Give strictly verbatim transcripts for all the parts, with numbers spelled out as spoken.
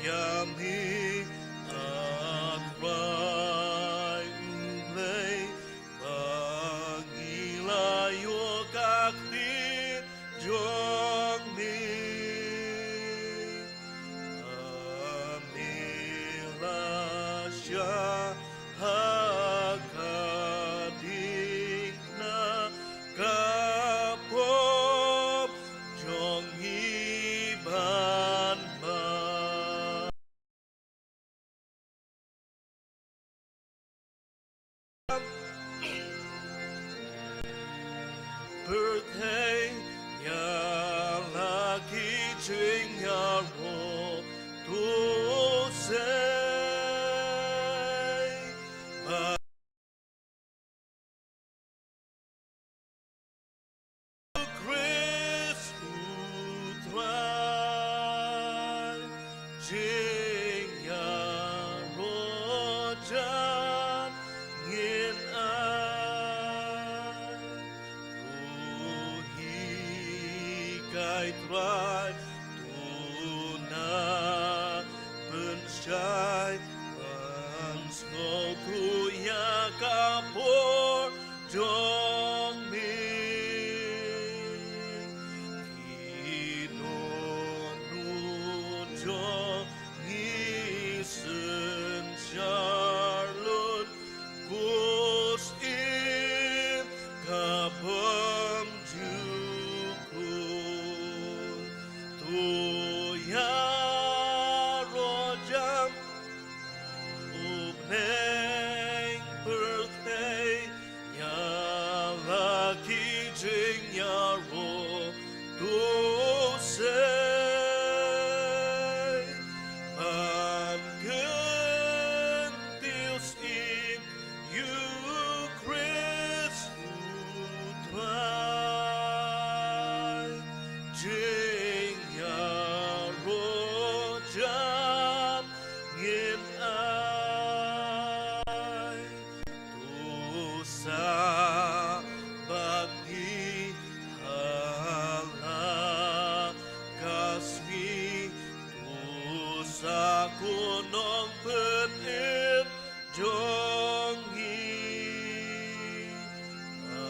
Ïa me, A Trai U Blei, ba ngi la ïoh ka ktien jong me. A me la shah ha ka diengphna, ka pop jong ngi ban bam. Pyrthei, ïa la ki jingïaroh, to sei ba Khrist U Trai, jingïaroh jan ngin ai. To hikai Trai, to na pynshai, ban sngewthuh ïa ka por jong me. Ki dohnud jong ngi synshar lut, khuslai im ka bymjukut. To ïaroh jan, U Blei pyrthei, ïa la ki jingïaroh, to sei ban kyntiew syiem ïa U Khrist U Trai, jingïaroh jan ngin ai. To sa bad ngi ha la ka sngi, to sa kynnoh pynim jong ngi. Ba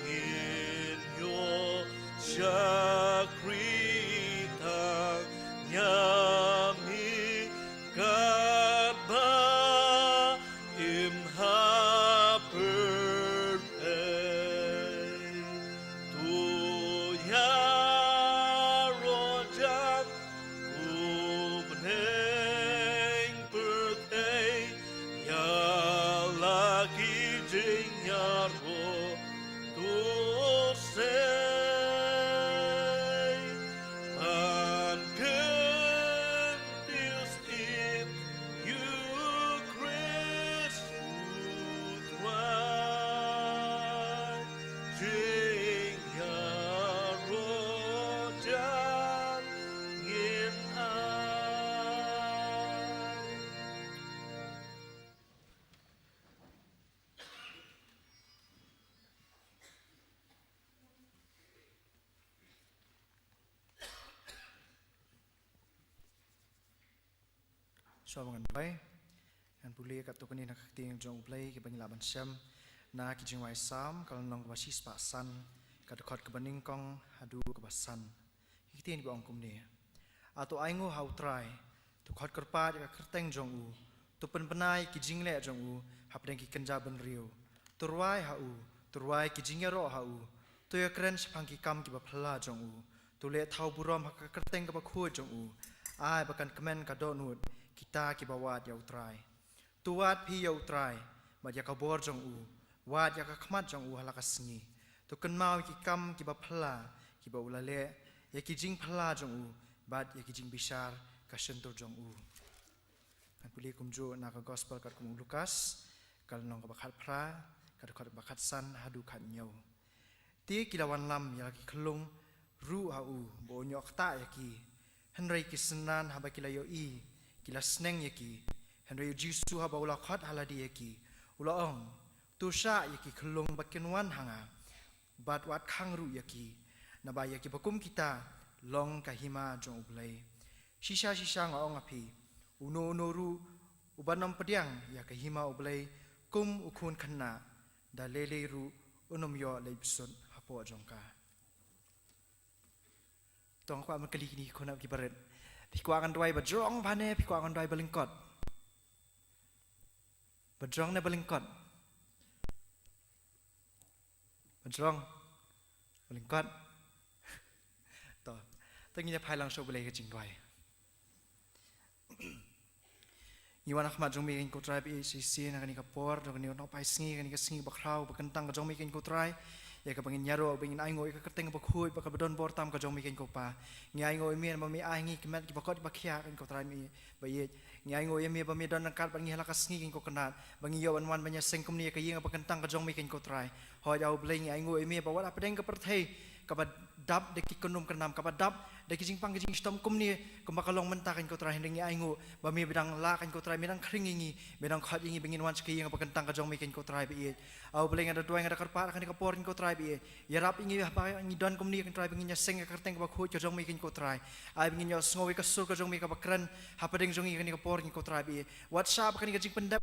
ngin ïoh shakri tang ïa me katba im ha pyrthei. To ïaroh jan, U Blei pyrthei, ïa la ki jingïaroh, to sei ban kyntiew syiem ïa U Khrist U Trai, jingïaroh jan ngin ai. Shuwa ba ngan duwai, ngan pule katto katne na ka ktien jong U Blei kiba ngi lah ban shem na ki Jingwai Salm, ka lynnong kaba shispah san, ka dkhot kaba nyngkong haduh kaba san. Ki ktien kiba ong kumne: A to ainguh ha U Trai, to khot kyrpad ïa ka kyrteng jong u, to pynbna ïa ki jingleh jong u hapdeng ki kynja bynriew. To rwai ha u, to rwai ki jingïaroh ha u, to ïakren shaphang ki kam kiba phylla jong u. To leh thaw burom ha ka kyrteng kaba khuid jong u. Ai ba kan kmen ka dohnud kita kiba wad ïa U Trai. To wad phi ïa U Trai bad ïa ka bor jong u, wad ïa ka khmat jong u ha la ka sngi. To kynmaw ïa ki kam kiba phylla kiba u la leh, ïa ki jingphylla jong u bad ïa ki jingbishar ka shyntur jong u. Ngan pule kumjuh na ka Gospel katkum u Lukas, ka lynnong kaba khatphra, ka dkhot ba khatsan haduh khathynñiew. Te ki la wanlam ïa la ki khyllung ruh ha u ba un ïoh ktah ïa ki. Hynrei ki synran haba ki la ïohi, ki la sneng ïa ki. Hynrei U Jisu haba u la khot ha lade ïa ki, u la ong: To shah ïa ki khyllung ba kin wan ha nga, bad wat khang ruh ïa ki, naba ïa kiba kum kita long ka hima jong U Blei. Shisha shisha nga ong ha phi, uno uno ruh uba nym pdiang ïa ka hima U Blei kum u khun khynnah, da lei lei ruh un nym ïoh leit bsut hapoh jong ka. To nga kwah ban kylli kine ki khun ki barit. Phi kwah ngan duwai ba jrong bha ne phi kwah ngan duwai ba lyngkot? Ba jrong ne ba lyngkot? Ba jrong? Ba lyngkot? To, to ngin ïa phai lang sha U Blei ka jingduwai. Ngi wan ha khmat jong me keiñ ko Trai ba ïeit, shisien ha kane ka por jong kane ka nohpai sngi, kane ka sngi bakhraw bakyntang ka jong me keiñ ko Trai. Ïa kaba ngin ïaroh, ba ngin ainguh ïa ka kyrteng kaba khuid bad kaba don bor tam ka jong me keiñ ko Pa. Ngi ainguh ïa me ba me ai ha ngi ki met kiba koit kiba khiah keiñ ko Trai me ba ïeit. Ngi ainguh ïa me ba me don ryngkat bad ngi ha la ka sngi keiñ ko Kynrad, ba ngi ïoh ban wan ban ïaseng kumne ïa ka ïing bakyntang ka jong me keiñ ko Trai. Hooid A U Blei, ngi ainguh ïa me ba wat hapdeng ka pyrthei kaba dap da ki kynrum kyndam, kaba dap da ki jingpang ki jingshitom kumne kumba ka long mynta keiñ ko Trai, hynrei ngi ainguh ba me ba dang lah keiñ ko Trai, me dang khring ïa ngi, me dang khot ïa ngi ba ngin wan sha ka ïing bakyntang ka jong me keiñ ko Trai ba ïeit. A U Blei, nga da duwai, nga da kyrpad ha kane ka por keiñ ko Trai ba ïeit, ïarap ïa ngi haba ngi don kumne keiñ Trai ba ngin ïaseng ïa ka kyrteng kaba khuid ka jong me keiñ ko Trai. Ai ba ngin ïohsngew ïa ka sur ka jong me kaba kren hapdeng jong ngi ha kane ka por keiñ ko Trai ba ïeit. Wat shah ba kane ka jingpyndep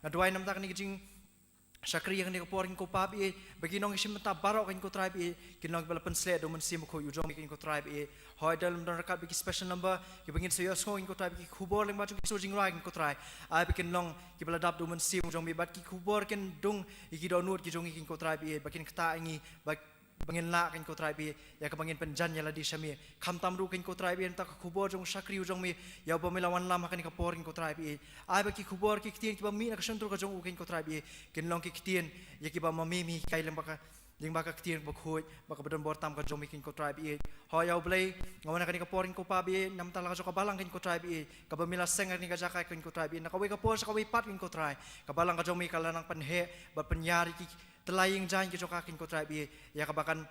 Nga duwai namar kane ka jingshakri ha kane ka por keiñ ko Pa ba ïeit, ba ki nongshim bynta baroh keiñ ko Trai ba ïeit kin long kiba la pynshlur da U Mynsiem Bakhuid u jong me keiñ ko Trai ba ïeit. Hooid, don lem don ryngkat bad ki special number kiba ngin sa ïohsngew keiñ ko Trai, ba ki khubor lyngba jong ki sur jingrwai keiñ ko Trai, ai ba kin long kiba la dap da U Mynsiem u jong me, bad ki khubor kin dung ïa ki dohnud ki jong ngi keiñ ko Trai ba ïeit, ba kin ktah ïa ngi, ba ba ngin lah keiñ ko Trai ba ïeit ïa kaba ngin pynjan ïa lade sha me. Khamtam ruh keiñ ko Trai ba ïeit, namar ka khubor jong u shakri u jong me, ïa uba me la wanlam ha kane ka por keiñ ko Trai ba ïeit. Ai ba ki khubor ki ktien kiba mih na ka shyntur ka jong u keiñ ko Trai ba ïeit kin long ki ktien ïa kiba ma me me hikai lyngba ka, lyngba ka ktien bakhuid bad kaba don bor tam ka jong me keiñ ko Trai ba ïeit. Hooid A U Blei, nga wan ha kane ka por keiñ ko Pa ba ïeit namar la ka jong ka balang keiñ ko Trai ba ïeit, kaba me la seng ha kane ka jaka keiñ ko Trai ba ïeit, na kawei ka por sha kawei pat keiñ ko Trai, ka balang ka jong me ka la nang pynheh bad pynïar ïa ki tyllai ïing jaiñ ki jong ka keiñ ko Trai ba ïeit, ïa kaba kan,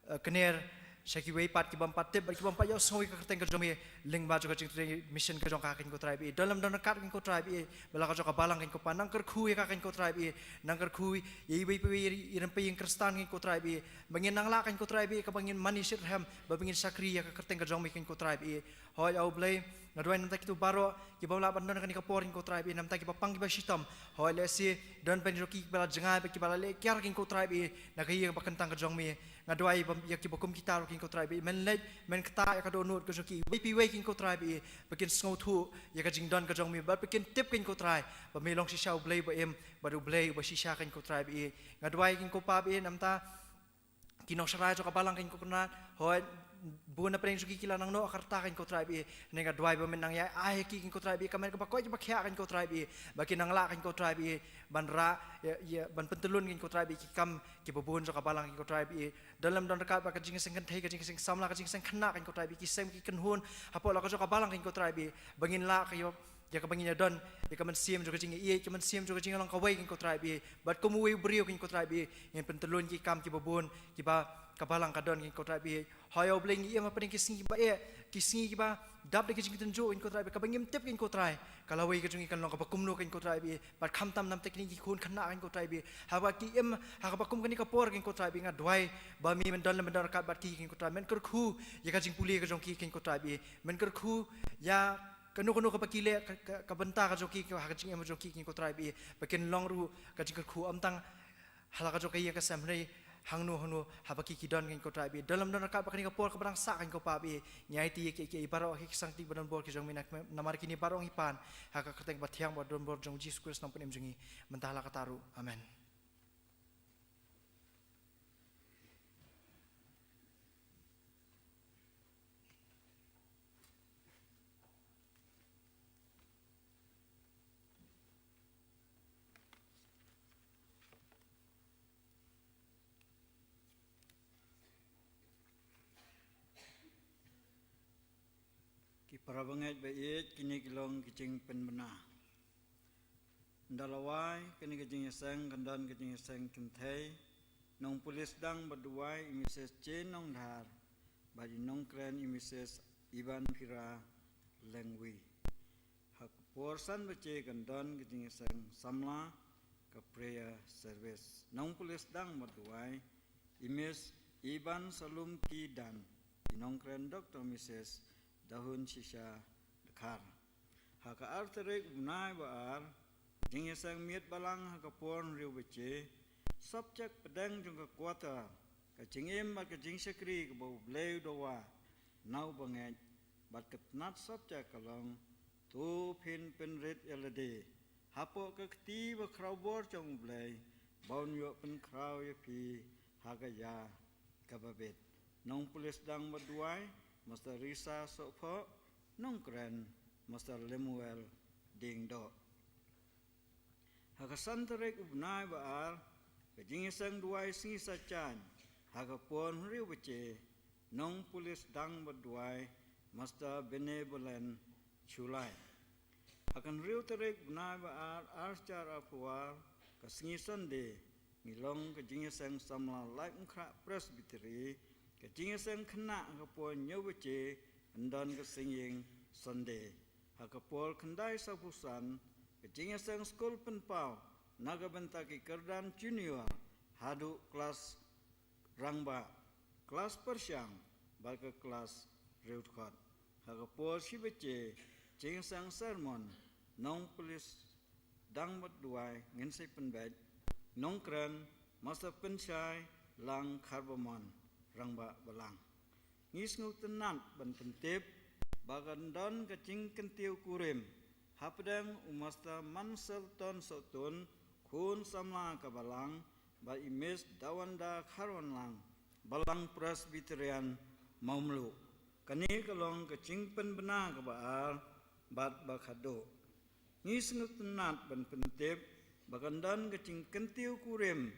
eh, kner sha kiwei pat ki bym pat tip bad ki bym pat ïohsngew ïa ka kyrteng ka jong me lyngba jong ka jingtrei mission ka jong ka keiñ ko Trai ba ïeit. Don lem don ryngkat keiñ ko Trai ba ïeit, ba la ka jong ka balang keiñ ko Pa, nang kyrkhu ïa ka keiñ ko Trai ba ïeit, nang kyrkhu ïa iwei pa iwei i rympei ïing Khristan keiñ ko Trai ba ïeit, ba ngin nang lah keiñ ko Trai ba ïeit kaba ngin mane shitrhem bad ba ngin shakri ïa ka kyrteng ka jong me keiñ ko Trai ba ïeit. Hooid A U Blei, nga duwai namar kito baroh kiba lah ban don ha kane ka por keiñ ko Trai ba ïeit, namar kiba pang kiba shitom. Hooid lehse don bynriew ki kiba la jngai bad kiba la leh kiar keiñ ko Trai ba ïeit na ka ïing bakyntang ka jong me. Nga duwai ba ïa kiba kum kita ruh keiñ ko Trai ba ïeit, men leit men ktah ïa ka dohnud ka jong ki iwei pa iwei keiñ ko Trai ba ïeit, ba kin sngewthuh ïa ka jingdon ka jong me bad ba kin tip keiñ ko Trai ba me long shisha U Blei uba im bad U Blei uba shisha keiñ ko Trai ba ïeit. Nga duwai keiñ ko Pa ba ïeit namar ki nongshakri jong ka balang keiñ ko Kynrad, hooid bun na pdeng jong ki ki la nang noh ha ka rta keiñ ko Trai ba ïeit. Hynrei nga duwai ba men nang ïai ai ha ki keiñ ko Trai ba ïeit ka met kaba koit kaba khiah keiñ ko Trai ba ïeit, ba kin nang lah keiñ ko Trai ba ïeit ban rah ïa, ïa ban pyntyllun keiñ ko Trai ba ïeit ki kam kiba bun jong ka balang keiñ ko Trai ba ïeit. Don lem don ryngkat bad ka jingïaseng kynthei, ka jingïaseng samla, ka jingïaseng khynnah keiñ ko Trai ba ïeit, ki sem ki kynhun hapoh la ka jong ka balang keiñ ko Trai ba ïeit, ba ngin lah ka ïa ïa kaba ngin ïa don ïa ka mynsiem jong ka jingïeit, ka mynsiem jong ka jinglong kawei keiñ ko Trai ba ïeit. Bad kum uwei u briew keiñ ko Trai ba ïeit, ngin pyntyllun ki kam kiba bun kiba ka balang ka don keiñ ko Trai ba ïeit. Hooid A U Blei, ngi im hapdeng ki sngi kiba eh, ki sngi kiba dap da ki jingtynjuh keiñ ko Trai ba ïeit, kaba ngim tip keiñ ko Trai ka lawei ka jong ngi kan long kaba kumno keiñ ko Trai ba ïeit. Bad khamtam namar kine ki khun khynnah keiñ ko Trai ba ïeit, haba ki im ha kaba kum kane ka por keiñ ko Trai ba ïeit, nga duwai ba me men don lem men don ryngkat bad ki keiñ ko Trai, men kyrkhu ïa ka jingpule ka jong ki keiñ ko Trai ba ïeit, men kyrkhu ïa kano kano kaba ki leh ka, ka, ka bynta ka jong ki, ka, ha ka jingim jong ki keiñ ko Trai ba ïeit, ba kin long ruh ka jingkyrkhu ym tang ha la ka jong ka ïing ka sem hynrei hangno hangno haba ki ki don keiñ ko Trai ba ïeit. Don lem don ryngkat bad kane ka por kaba dang sah keiñ ko Pa ba ïeit, ngi aiti ïa ki, ki baroh ki sangti ba don bor ki jong me, namar kine baroh ngi pan ha ka kyrteng ba thiang ba don bor jong U Jisu Khrist Nongpynim jong ngi, mynta la katta ruh. Amen. Ki para bangeit ba ïeit, kine ki long ki jingpynbna. Ynda la wai kane ka jingïaseng kan don ka jingïaseng kynthei. Nongpule sdang bad duwai i Misis Jane Nongdhar bad i nongkren i Misis Ibanphira Lyngwi. Ha ka por san baje kan don ka jingïaseng samla, ka prayer service. Nongpule sdang bad duwai i Miss Ibansalumki Dan, i nongkren Doktor Misis Dahun Shisha Dkhar. Ha ka ar tarik u bnai ba ar, ka jingïaseng miet balang ha ka por hynriew baje, sop check pdeng jong ka quarter, ka jingim bad ka jingshakri kaba U Blei u dawa na u bangeit, bad ka tnat sop check ka long, to phin pynrit ïa lade hapoh ka kti ba khraw bor jong U Blei, ba un ïoh pynkhraw ïa phi ha ka ïa kaba bit. Nongpulit dang ba duwai, Master Risa Sohphoh. Nongkren, Master Lemuel Diengdoh. Ha ka san tarik u bnai ba ar, ka jingïaseng duwai sngi Saitjaiñ ha ka por hynriew baje, nongpulit dang ba duwai, Master Benevolent Shullai. Ha ka hynriew tarik bnai ba ar, ar hajar arphew ar, ka sngi Sunday, ngi long ka jingïaseng samla Laitumkhrah Presbytery, ka jingïaseng khynnah ha ka por hynñiew baje, kyndon ka singïing Sunday. Ha ka por khyndai sawphew san, ka jingïaseng skul pynpaw na ka bynta ki kyrdan junior haduh klas rangbah, klas pyrshang bad ka klas riewdkhot. Ha ka por shi baje, jingïaseng sermon, nongpulit dang ba duwai, ngin sa pynbeit. Nongkren, Master Pynshai Lang Kharbamon, Rangbah Balang. Ngi sngewtynnat ban pyntip ba kan don ka jingkyntiew kurim hapdeng u Master Manselton Sohtun, khun samla ka balang, bad i Miss Dawanda Kharwanlang, Balang Presbyterian Mawmluh. Kane ka long ka jingpynbna kaba ar bad ba khatduh. Ngi sngewtynnat ban pyntip ba kan don ka jingkyntiew kurim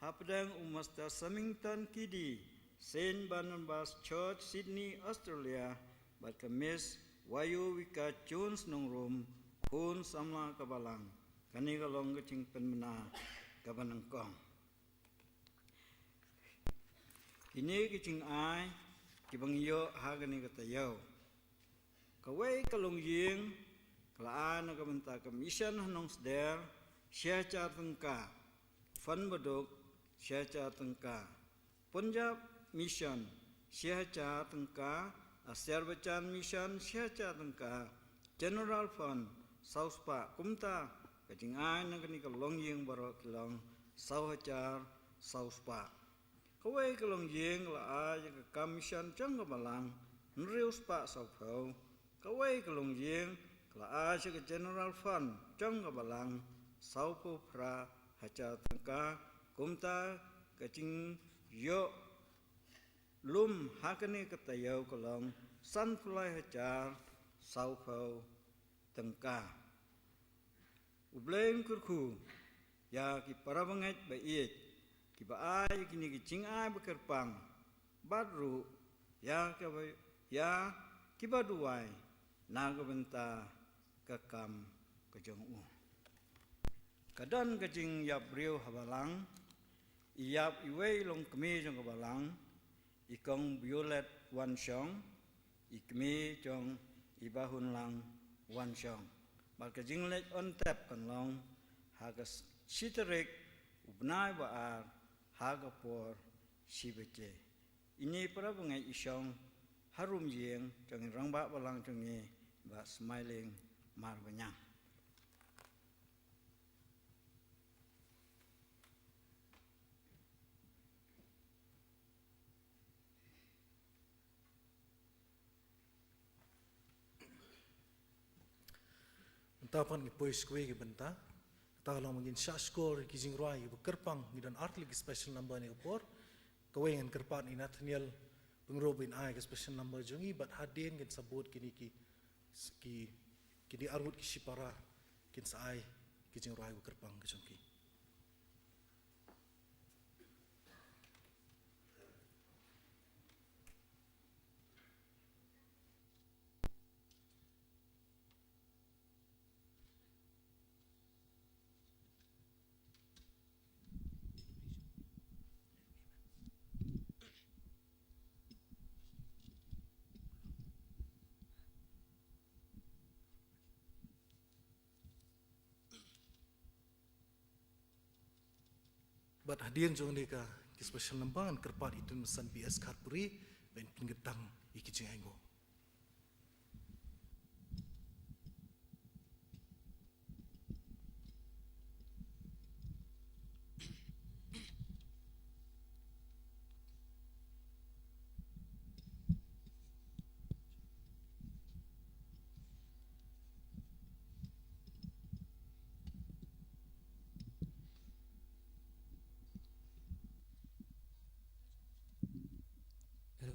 hapdeng u Master Samington Kidi, Saint Barnabas Church, Sydney, Australia, bad ka Miss Wayowika Jones Nongrum, khun samla ka balang. Kane ka long ka jingpynbna kaba nyngkong. Kine ki jingai kiba ngi ïoh ha kane ka taïew. Kawei ka longïing ka la ai na ka bynta ka mission ha Nongsder, shi hajar tyngka. Fund baduk, shi hajar tyngka. Punjab Mission, shi hajar tyngka. Azerbaijan Mission, shi hajar tyngka. General Fund, saw spah. Kumta ka jingai na kane ka longïing baroh ki long saw hajar saw spah. Kawei ka longïing ka la ai ïa ka kam mission jong ka balang, hynriew spah sawphew. Kawei ka longïing ka la ai ïa ka General Fund jong ka balang, sawphew phra hajar tyngka. Kumta ka jingïoh lum ha kane ka taïew ka long sanphew lai hajar sawphew tyngka. U Blei un kyrkhu ïa ki para bangeit ba ïeit kiba ai ïa kine ki jingai ba kyrpang, bad ruh ïa kiba, ïa kiba duwai na ka bynta ka kam ka jong u. Ka don ka jingïap briew ha balang, i ïap iwei i longkmie jong ka balang, i Kong Violet Wanshong, i kmie jong i Bahunlang Wanshong. Bad ka jingleit on tep kan long ha ka s-, shi tarik u bnai ba ar ha ka por shi baje. Ine para bangeit i shong harum ïing jong i rangbah balang jong ngi, Bah Smiling Marbaniang. Mynta pat ngi poi sha kawei ka bynta. Kata ka long ba ngin shah shkor ïa ki jingrwai kiba kyrpang, ngi don ar tylli ki special number ha kane ka por. Kawei ngan kyrpad ïa i Nathaniel Pyngrope ban ai ka special number jong ngi, bad hadien kin sa bud kine ki, ki, kine arngut ki shipara kin sa ai ki jingrwai kiba kyrpang ki jong ki. Bad hadien jong kane ka, ka special number ngan kyrpad ïa i Tun Masan B S Kharpuri ban pynkyrpad ïa ki jingainguh.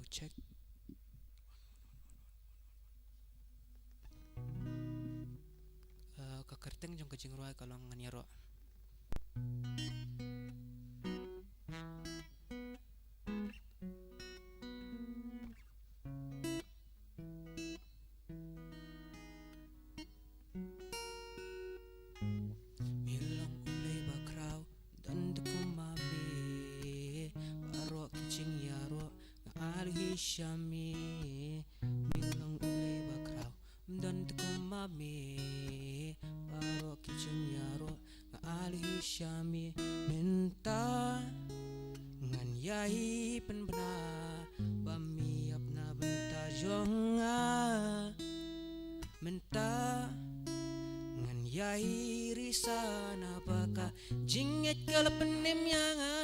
Check. Eh, ka kyrteng jong ka jingrwai ka long Ngan Ïaroh. Me long U Blei bakhraw, don te kum ma me. Baroh ki jingïaroh nga ai hi sha me. Me long U Blei bakhraw, don te kum ma me. Baroh ki jingïaroh nga ai hi sha me. Mynta ngan ïai pynbna ba me ïap na bynta jong nga. Mynta ngan ïai risa na ba ka jingngeit ka la pynim ïa nga.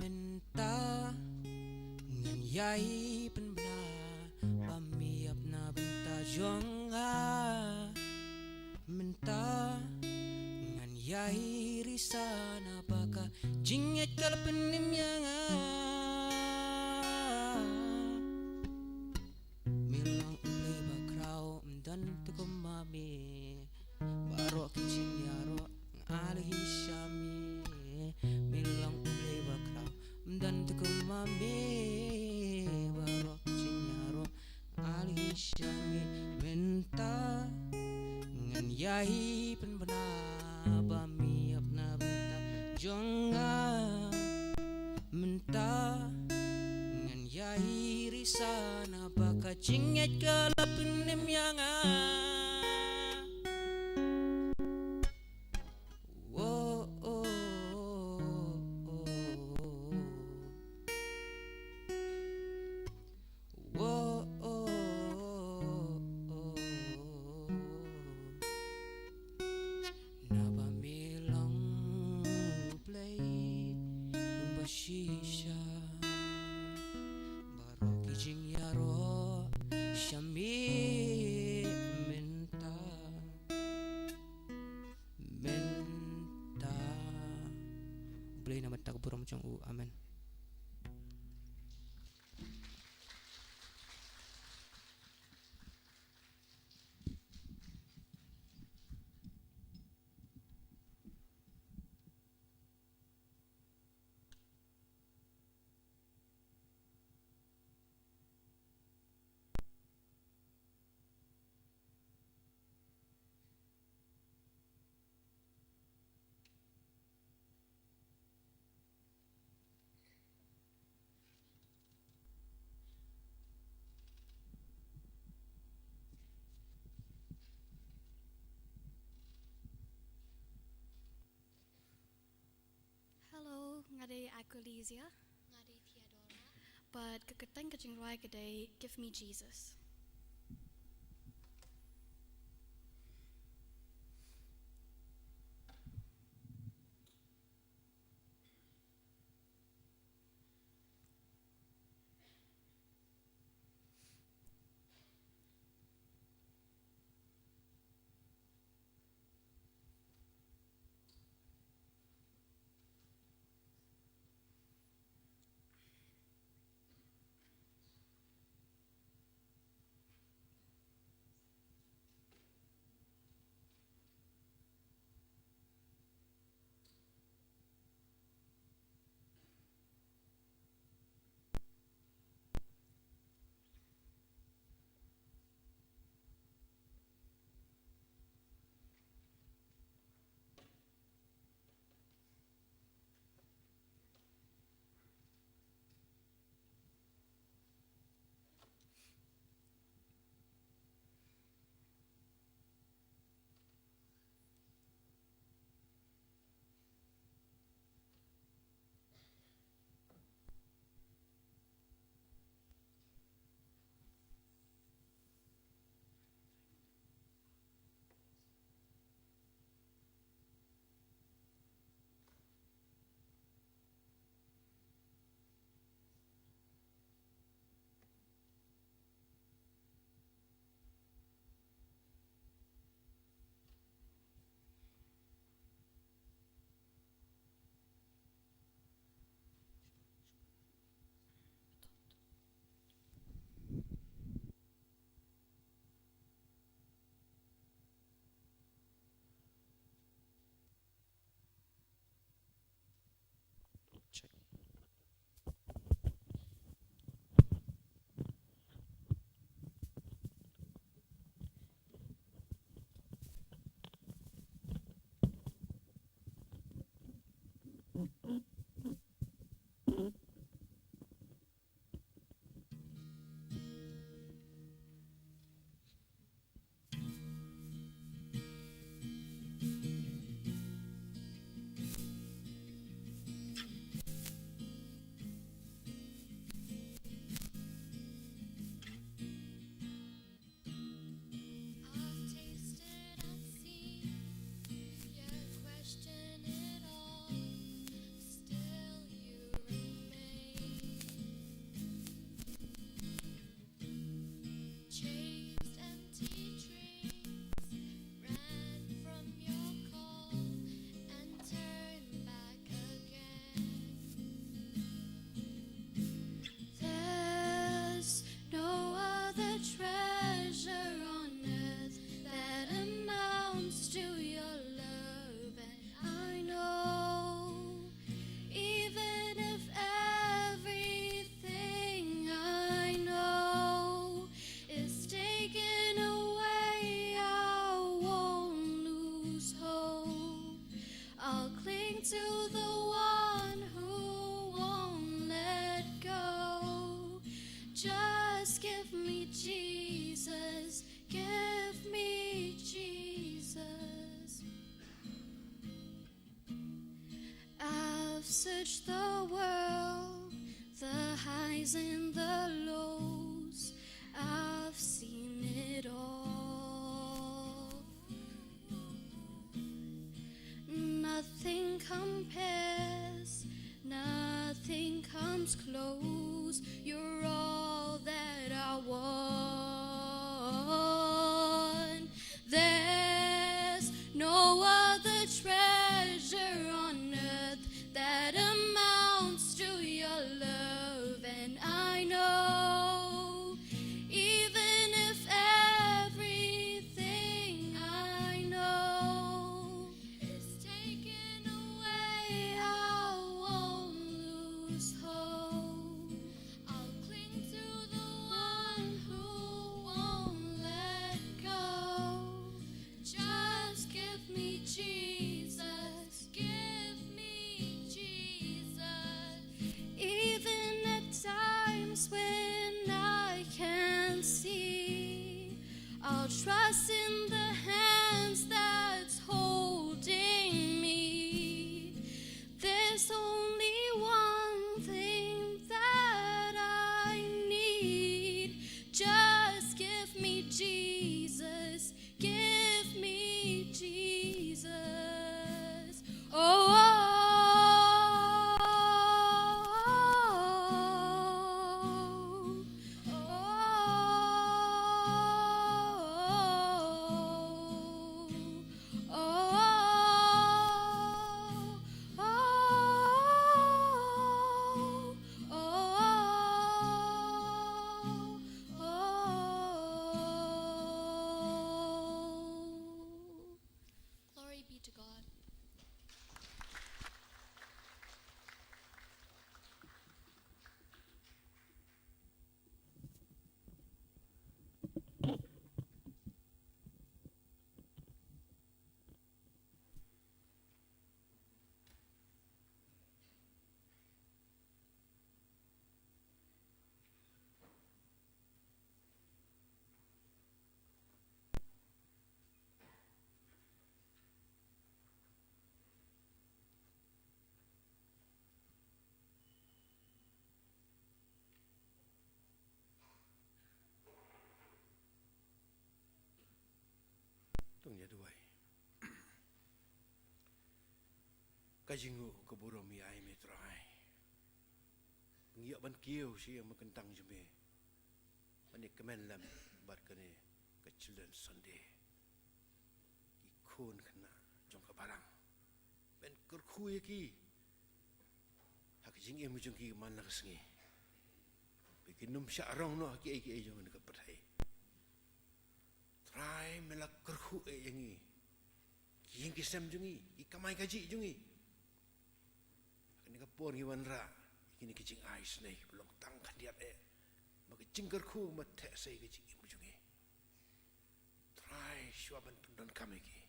Mynta ngan ïai pynbna ba me ïap na bynta jong nga. Mynta ngan ïai risa na ba ka jingngeit ka la pynim ïa nga. Me long U Blei bakhraw, don te kum ma me. Baroh ki jingïaroh nga ai hi sha me. Me long U Blei bakhraw, don te kum ma me. Baroh ki jingïaroh nga ai hi sha me. Mynta ngan ïai pynbna ba me ïap na bynta jong nga. Mynta ngan ïai risa na ba ka jingngeit ka la pynim ïa nga. Wo, oh, oh, oh. Wo, oh, oh, oh. Naba me long U Blei u ba shisha. Baroh ki jingïaroh sha me mynta. Mynta. U Blei na bynta ka burom jong u. Amen. Hello, nga dei Aquilizia. Nga dei Theodora. Bad ka kyrteng ka jingrwai ka dei Give Me Jesus. Search the world, the highs and the lows, I've seen it all. Nothing compares, nothing comes close. You're all that I want. There's no other treasure on earth that amounts to your love, and I know, even if everything I know is taken away, I won't lose hope. I'll cling to the one who won't let go. Just give me Jesus, give me Jesus. Even at times when I can't see, I'll trust in the hands that's holding me. There's only one thing that I need. Just give me Jesus. Give me Jesus. Oh, oh, oh, oh, oh, oh, oh, oh, oh, oh, oh. Glory be to God. To ngin ïa duwai. Ka jingïaroh ka burom ïa me Trai. Ngi ïa ban kiew sha ïing ba kyntang jong me. Ban ïa kmen lem bad kane ka Children's Sunday. Ki khun khynnah jong ka balang. Men kyrkhu ïa ki ha ka jingim jong ki man la ka sngi. Ba kin ym shah rong noh ha kiei kiei jong kane ka pyrthei. Trai me la kyrkhu eh ïa ngi. Ki ïing ki sem jong ngi, ki kamai kajih jong ngi. Kane ka por ngi wanrah ïa kine ki jingai snei kiba long tang khyndiat eh. Ba ka jingkyrkhu ma theh sei ka jingim jong ngi. Trai shuwa ban pyndonkam ïa ki.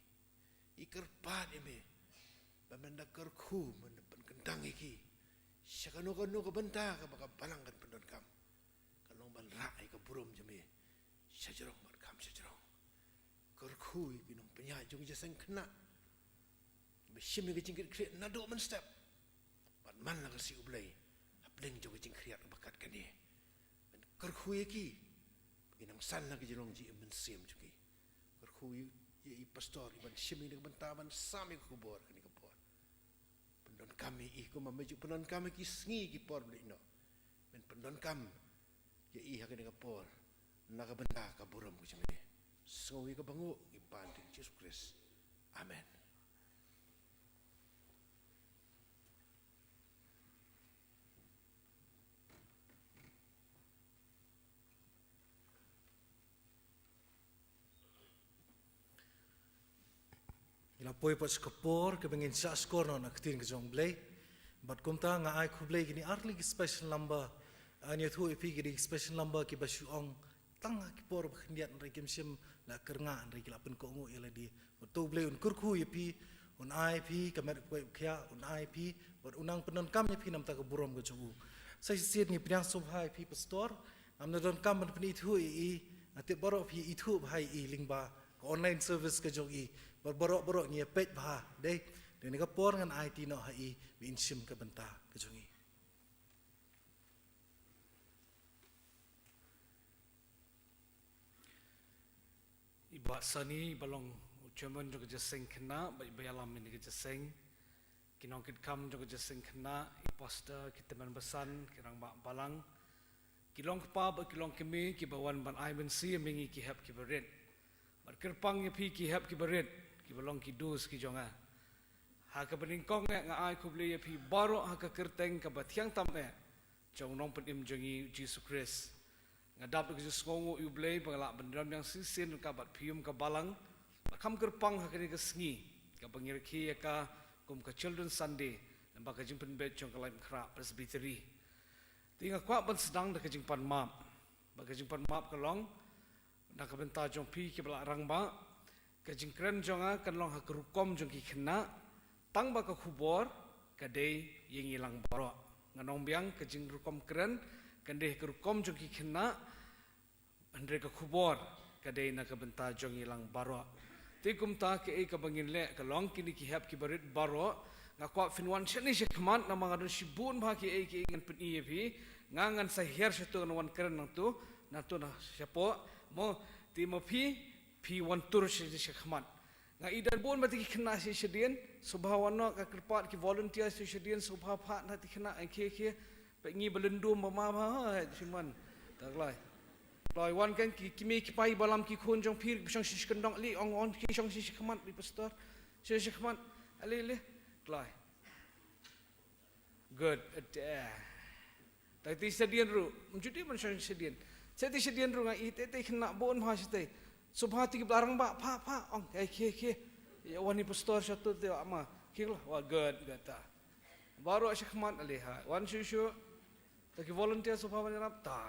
Ngi kyrpad ïa me ba men da kyrkhu men da pynkyntang ïa ki sha kano kano ka bynta kaba ka balang kan pyndonkam. Ka long ban rah ïa ka burom jong me shajrong bad kham shajrong. Kyrkhu ïa ki nongpynïaid jong ka jingïaseng khynnah ba shim ïa ka jingkit khlieh naduh mynstep bad man la ka sngi U Blei hapdeng jong ka jingkhriat ba kat kane. Men kyrkhu ïa ki ba kin nang san la ka jinglong jingim mynsiem jong ki. Kyrkhu ïa i pastor i ban shim ïa ka bynta ban sam ïa ka khubor kane ka por. Pyndonkam ïa i kumba me ju pyndonkam ïa ki sngi ki por ba leit noh. Men pyndonkam ïa i ha kane ka por na ka bynta ka burom ka jong me. Sngew ïa ka banguh ngi pan ha ka kyrteng Jisu Khrist. Amen. Ngi la poi pat sha ka por kaba ngin shah shkor noh na ka ktien ka jong U Blei. Bad kumta nga ai khublei kine ar tylli ki special number. Ngan ïathuh ïa phi kine ki special number kiba shu ong tang ha ki por ba khyndiat, hynrei kim shym la kyrngah, hynrei ki la pynkohnguh ïa lade. Bad to U Blei un kyrkhu ïa phi, un ai ïa phi ka met ka poi ka khiah, un ai ïa phi bad un nang pyndonkam ïa phi na ka bynta ka burom ka jong u. Sa shisien ngi pdiang sngewbha ïa phi pastor. Ngam da donkam ban pynithuh ïa i, nga tip baroh phi ithuh bha ïa i lyngba ka online service ka jong i. Bad baroh baroh ngi ïa peit bha, dei. Te ha kane ka por ngan aiti noh ha i ba in shim ka bynta ka jong i. I Bah Sani, i ba long u chairman jong ka jingïaseng khynnah, bad i ba ïalam ïa kane ka jingïaseng. Ki nongkitkam jong ka jingïaseng khynnah, i pastor, ki tymmen basan, ki rangbah balang. Ki long kpa bad ki long kmie, ki ba wan ban ai mynsiem ïa ngi ki hep ki barit. Bad kyrpang ïa phi ki hep ki barit, ki ba long ki dost ki jong nga. Ha kaba nyngkong eh nga ai khublei ïa phi baroh ha ka kyrteng kaba thiang tam eh jong u Nongpynim jong ngi u Jisu Khrist. Nga dap da ka jingsngewnguh ïa U Blei ba nga lah ban don biang shisien ryngkat bad phi kum ka balang. Bad kham kyrpang ha kane ka sngi kaba ngi rakhe ïa ka kum ka Children's Sunday, lyngba ka jingpynbeit jong ka Laitumkhrah Presbytery. Te nga kwah ban sdang da ka jingpan map. Bad ka jingpan map ka long, na ka bynta jong phi ki ba la rangbah, ka jingkren jong nga kan long ha ka rukom jong ki khynnah, tang ba ka khubor ka dei ïa ngi lang baroh. Ngan ong biang, ka jingrukom kren kan dei ha ka rukom jong ki khynnah, hynrei ka khubor ka dei na ka bynta jong ngi lang baroh. Te kumta kaei kaba ngin leh ka long, kine ki hep ki barit baroh, nga kwah phin wan shane shakhmat namar nga don shibun bha kiei kiei ngan pyni ïa phi. Nga ngan sa hiar shato, ngan wan kren nangto, nangto na shapoh. Mo, te ma phi, phi wan tur sha, shakhmat. Nga i don bun bha te ki khynnah sha, shadien, sngewbha wan noh, nga kyrpad ki volunteer sha, shadien, sngewbha phah na te ki khynnah, eh, khie, khie. Peit ngi ba lyndum ba ma, ma, ha, ha, shiman. Ta kloi. Kloi wan kan ki, ki mei ki pa i ba lam ki khun jong phi, ba shong sha, shakyndong, ale, ong, ong, ki shong sha, shakhmat, i pastor. Sha, shakhmat, ale, ale. Kloi. Good. Ade. Te te shadien ruh. Ym ju dei ban shong shadien. Te te shadien ruh nga i te te khynnah bun bha shatei. Sngewbha te ki ba la rangbah, phah, phah, ong, eh, khie, khie. Ïa wan i pastor shato te, ma. Khie la, wa, good, good ta. Baroh shakhmat ale ha. Wan shuh shuh. Ta ki volunteer sngewbha ban ïarap ta.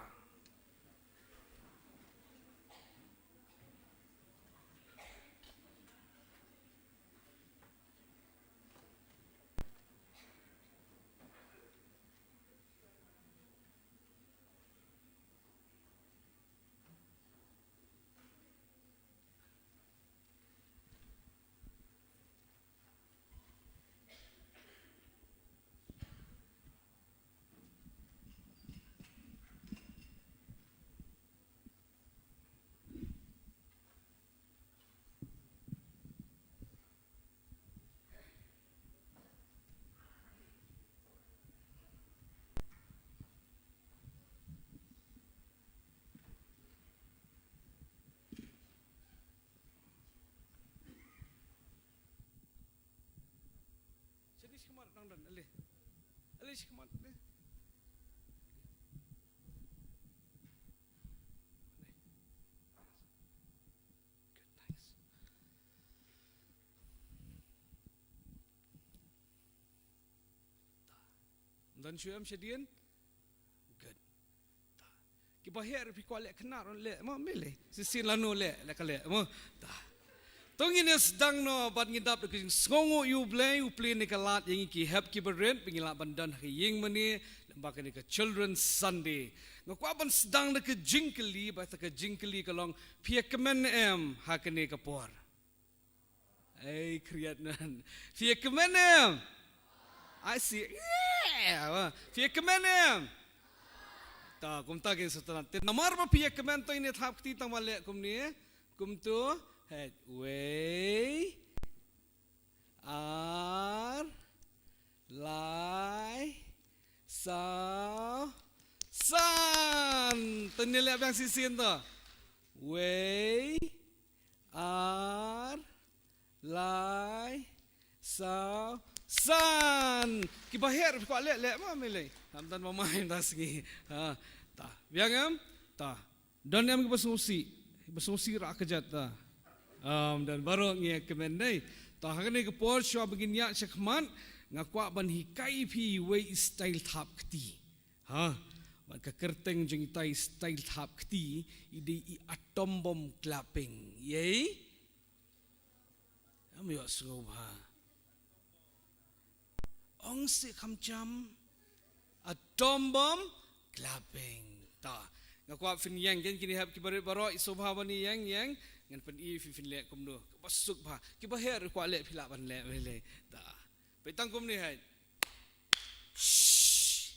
Shane shakhmat nang don, ale. Ale shakhmat, ale. Good, thanks. Ta. Don shuh em shadien? Good. Ta. Ki ba heh ruh phi kwah leh khynnah ruh leh, mo, mei leh. Shisien lano leh, leh ka leh, mo. Ta. To ngin ïa sdang noh bad ngi dap da ka jingsngewnguh ïa U Blei, U Blei ne ka lad ïa ngi ki hep ki barit, ba ngi lah ban don ha ka ïing mane, lyngba kane ka Children's Sunday. Nga kwah ban sdang da ka jingkylli, bad ka jingkylli ka long, phi ïa kmen em ha kane ka por? Ei, khriat nan. Phi ïa kmen em? I see. Yeah. Phi ïa kmen em? Ta, kumta kin sngewtynnat. Te namar ba phi ïa kmen to ngin ïa thap kti tang ba leh kumne. Kumto. Hei, wei. Ar. Lai. Saw. San. To ngin ïa leh biang shisien to. Wei. Ar, lai, saw, san. Ki ba heh ruh phi kwah leh, leh ma, mei leh. Ym don ba mai mynta ka sngi. Ha, ta. Biang em? Ta. Don em ki ba sngewsih? Ba sngewsih rah ka jait ta. Ym don, baroh ngi ïa kmen dei. Ta, ha kane ka por shuwa ba ngin ïaid shakhmat, nga kwah ban hikai ïa phi wei i style thap kti. Ha, bad ka kyrteng jong ita i style thap kti, i dei i atom bomb clapping. Ïei? Ym ïohsngew bha. Ong seh kham jam. Atom bomb clapping. Ta. Nga kwah phin ïeng, ken kine hep ki barit baroh, i sngewbha ban ïeng, ïeng. Ngan pyni ïa phi phin leh kumno. Kaba suk bha. Ki ba heh ruh kwah leh phi lah ban leh, leh, leh. Ta. Peit tang kumne hi. Shh.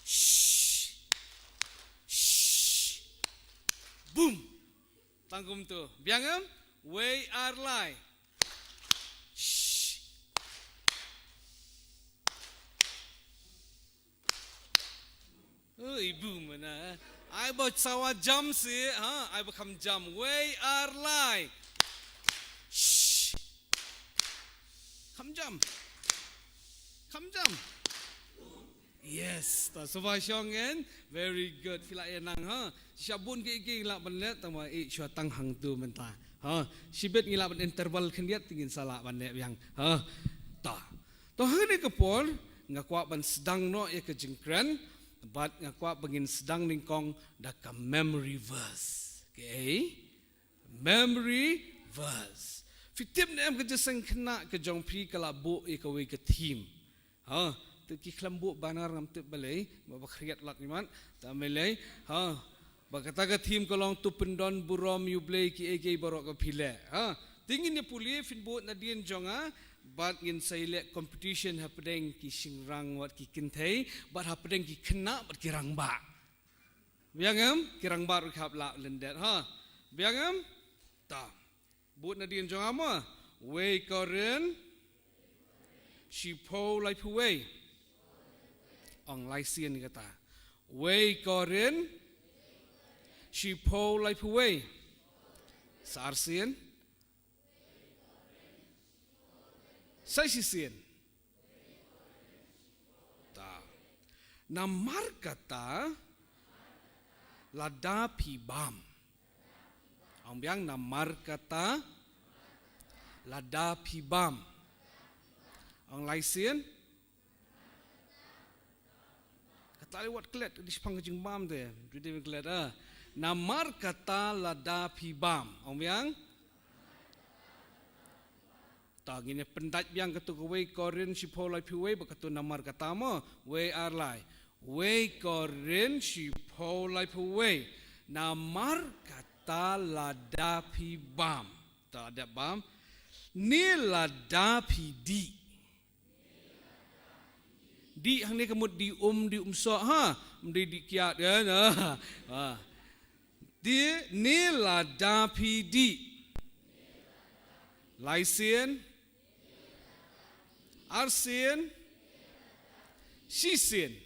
Shh. Shh. Boom. Tang kumtu. Biang em? Wei ar lai. Shh. Ui, boom na. Ai ba sawa jam si, ha? Ai ba kham jam. Wei ar lai. Shh. Kham jam. Kham jam. Yes, ta sngewbha shong en. Very good. Phi lah ïa nang, ha. Sha bun ki ki lah ban leh, tang ba i shuwa tang hangtu mynta. Ha, shibit ngi lah ban interval khyndiat te ngin sa lah ban leh biang. Ha. Ta. To hangne ka por nga kwah ban sdang noh ïa ka jingkren bad nga kwah ba ngin sdang nyngkong da ka memory verse. Okay? Memory verse. Phi tip ne em ka jingïaseng khynnah ka jong phi ka la buh ïa kawei ka theme. Ha, te ki khlem buh banner ngam tip balei, ba ba khriat lat imat, ta me lei, ha, ba kata ka theme ka long to pyndon burom ïa U Blei kiei kiei baroh ba phi leh, ha. Te ngin ïa pule phin buh nadien jong nga, bad ngin sa ïa leh competition hapdeng ki shynrang bad ki kynthei, bad hapdeng ki khynnah bad ki rangbah. Biang em, ki rangbah ruh ki hap lah lyndet, ha. Biang em, ta. Buh nadien jong nga mo. Wei Korinth shiphew laiphew wei. Ong lai sien kata. Wei Korinth shiphew laiphew wei. Sa ar sien. Sa shi sien. Ta. Namar kata lada phi bam. Ong biang, namar kata lada phi bam. Ong lai sien. Kata leh wat klet, di shipang ka jingbam te. Di di klet, ah. Namar kata lada phi bam. Ong biang. Ta ngin ïa pyndait biang katu ka Wei Korinth shiphew laiphew wei bad katu namar kata mo. Wei ar lai. Wei Korinth shiphew laiphew wei. Namar kata lada phi bam. Ta dep bam. Ne lada phi dih. Dih hangne ka mut dih um, dih um soh, ha. Ym dih dih kiad, kan? Ha. Dih, ne lada phi dih. Lai sien. Ar sien. Shi sien.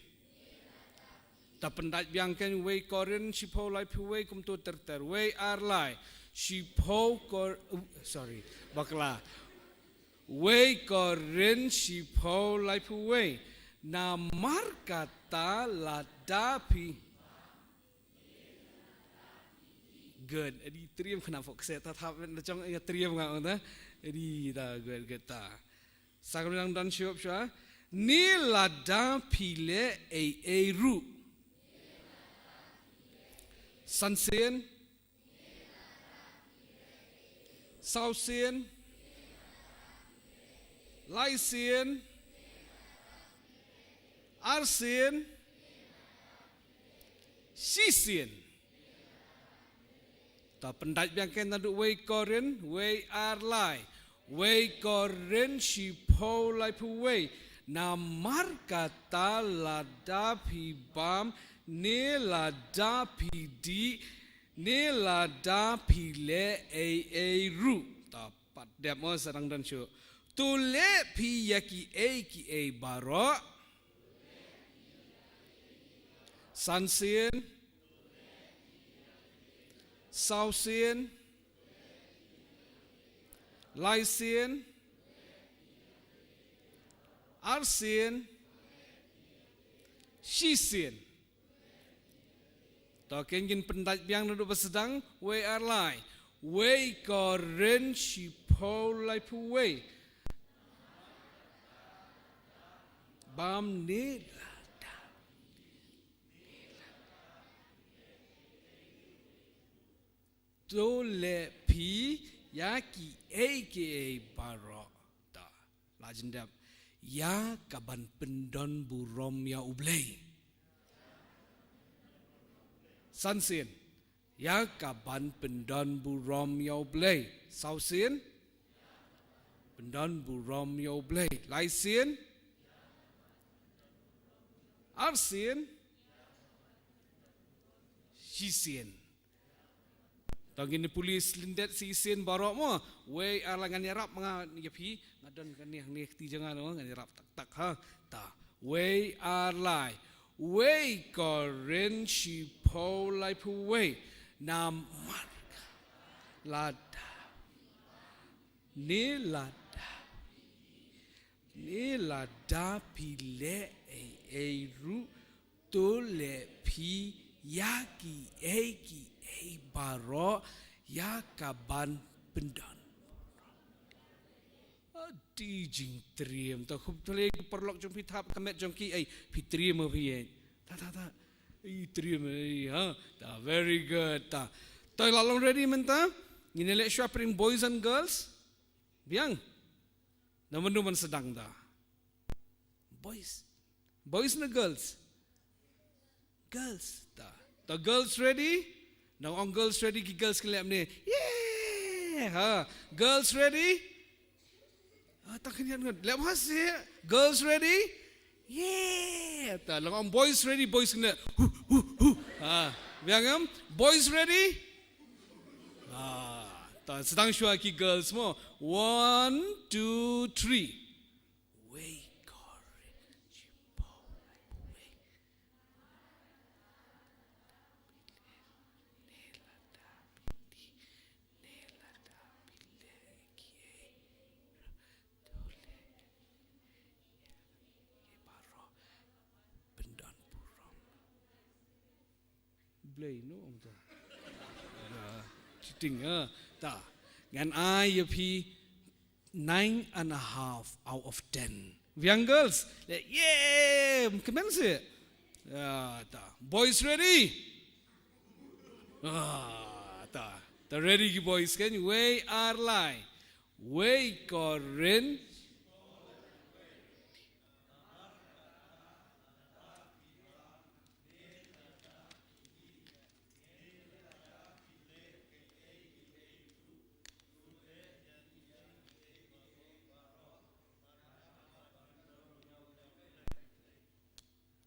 Ta pyndait biang kein Wei Korinth shiphew laiphew wei kumtu ter ter. Wei ar lai. Shiphew Kor-, uh, sorry. Bakla. Wei Korinth shiphew laiphew wei. Namar kata lada phi. Good. Adi triem kena fok se ta thap na jong ïa triem nga ta. Adi ta good good ta. Sa ka dang don shup shuwa. Ne lada phi leh ei ei ruh. San sien. Saw sien. Lai sien. Ar sien. Shi sien. Ta pyndait biang kein naduh Wei Korinth, wei ar lai. Wei Korinth shiphew laiphew wei. Namar kata lada phi bam, ne lada phi dih, ne lada phi leh ei ei ruh. Ta pat dep mo sa dang don shuh. To leh phi ïa kiei kiei baroh. San sien. Saw sien. Lai sien. Ar sien. Shi sien. To kein ngin pyndait biang naduh ba sdang, wei ar lai. Wei Korinth shiphew laiphew wei. Bam ne lada. To leh phi ïa kiei kiei baroh. Ta. La jin dep. Ïa kaban pyndon burom ïa U Blei. San sien. Ïa kaban pyndon burom ïa U Blei. Saw sien. Pyndonburom ïa U Blei. Lai sien. Ar sien. Shi sien. To ngin pule lyndet shi sien baroh mo. Wei ar lai ngan ïarap nga ïa phi. Nga don kane hangne kti jong nga mo. Ngan ïarap tak tak ha. Ta. Wei ar lai. Wei Korinth shiphew laiphew wei. Namar lada. Ne lada. Ne lada phi leh ei ei ruh, to leh phi ïa kiei kiei baroh ïa kaban pyndon. Adi jingtriem, to khublei paralok jong phi, thap ka met jong ki, ei phi triem ma phi ei. Ta ta ta. Ei triem ei ha. Ta, very good ta. To la long ready mynta. Ngin leh shuwa pyrshang boys and girls. Biang. Namar namar sdang ta. Boys. Boys ne girls? Girls. Ta. Ta girls ready? Nang ong girls ready ki girls ki leh ne. Yeah! Ha. Girls ready? Ah, ta khyndiat ngan. Leh ha shi. Girls ready? Yeah! Ta nang ong boys ready, boys kena. Hu hu hu. Ha. Biang em? Boys ready? Ah, ta sdang shuwa ki girls mo. One, two, three. Wei Korinth shiphew laiphew wei. Blei no ong ta. Ah, cheating ah. Ta. Ngan ai ïa phi nine and a half out of ten. Young girls, like, yeah, kmen sih. Ya, ta. Boys ready? Ah, ta. Ta ready ki boys kan? Wei ar lai. Wei Korinth.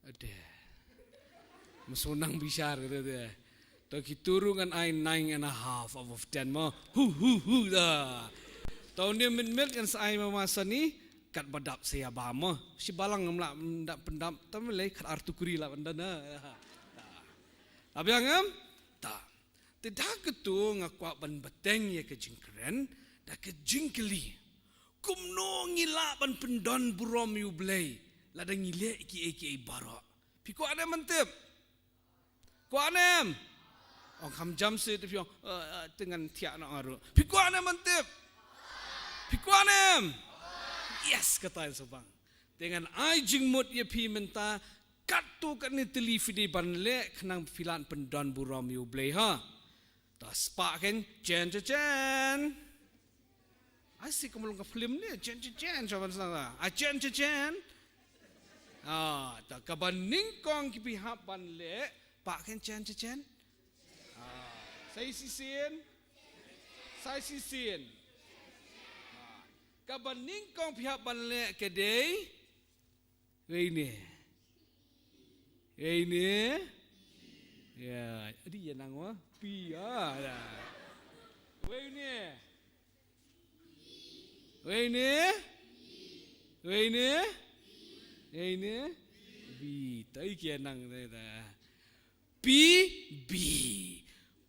Ade. Masonang bishar kata de. To ki turu ngan ai nine and a half out of ten mo. Hu hu hu da. To ni min mit ngan sa ai ma masa ni kat badap saya ba mo. Si balang ngam lah dap pendap tam le kat artu kuri lah pendana. Abi ngam? Ta. Te da katu nga kwah ban bteng ïa ka jingkren da ka jingkylli. Kumno ngi lah ban pyndon burom ïa U Blei lada ngi leh kiei kiei baroh? Phi kwah ne em ban tip? Kwah ne em? Ong kham jam sih te phi ong, eh, eh, te ngan thiah noh nga ruh. Phi kwah ne em ban tip? Phi kwah ne em? Yes, kata ïa sa bang. Te ngan ai jingmut ïa phi mynta katto katne tylli phi dei ban leh khnang phi lah pyndon burom ïa U Blei ha. Ta spah kan chen chen chen. Ai si ka mulong ka film ni chen chen chen sa ban sa. Ai chen chen chen. Ah, ta kaba nyngkong ki phi hap ban leh pah kan chen chen chen. Ah, sa shisien. Sa shisien. Ah, kaba nyngkong phi hap ban leh ka dei. Wei ne. Wei ne. Ya, adi ïa nang wa. Pi ya. Ya. Wei ne. Wei ne. Wei ne. Wei ne. Bi. Tai ki ïa nang tai ta. P B,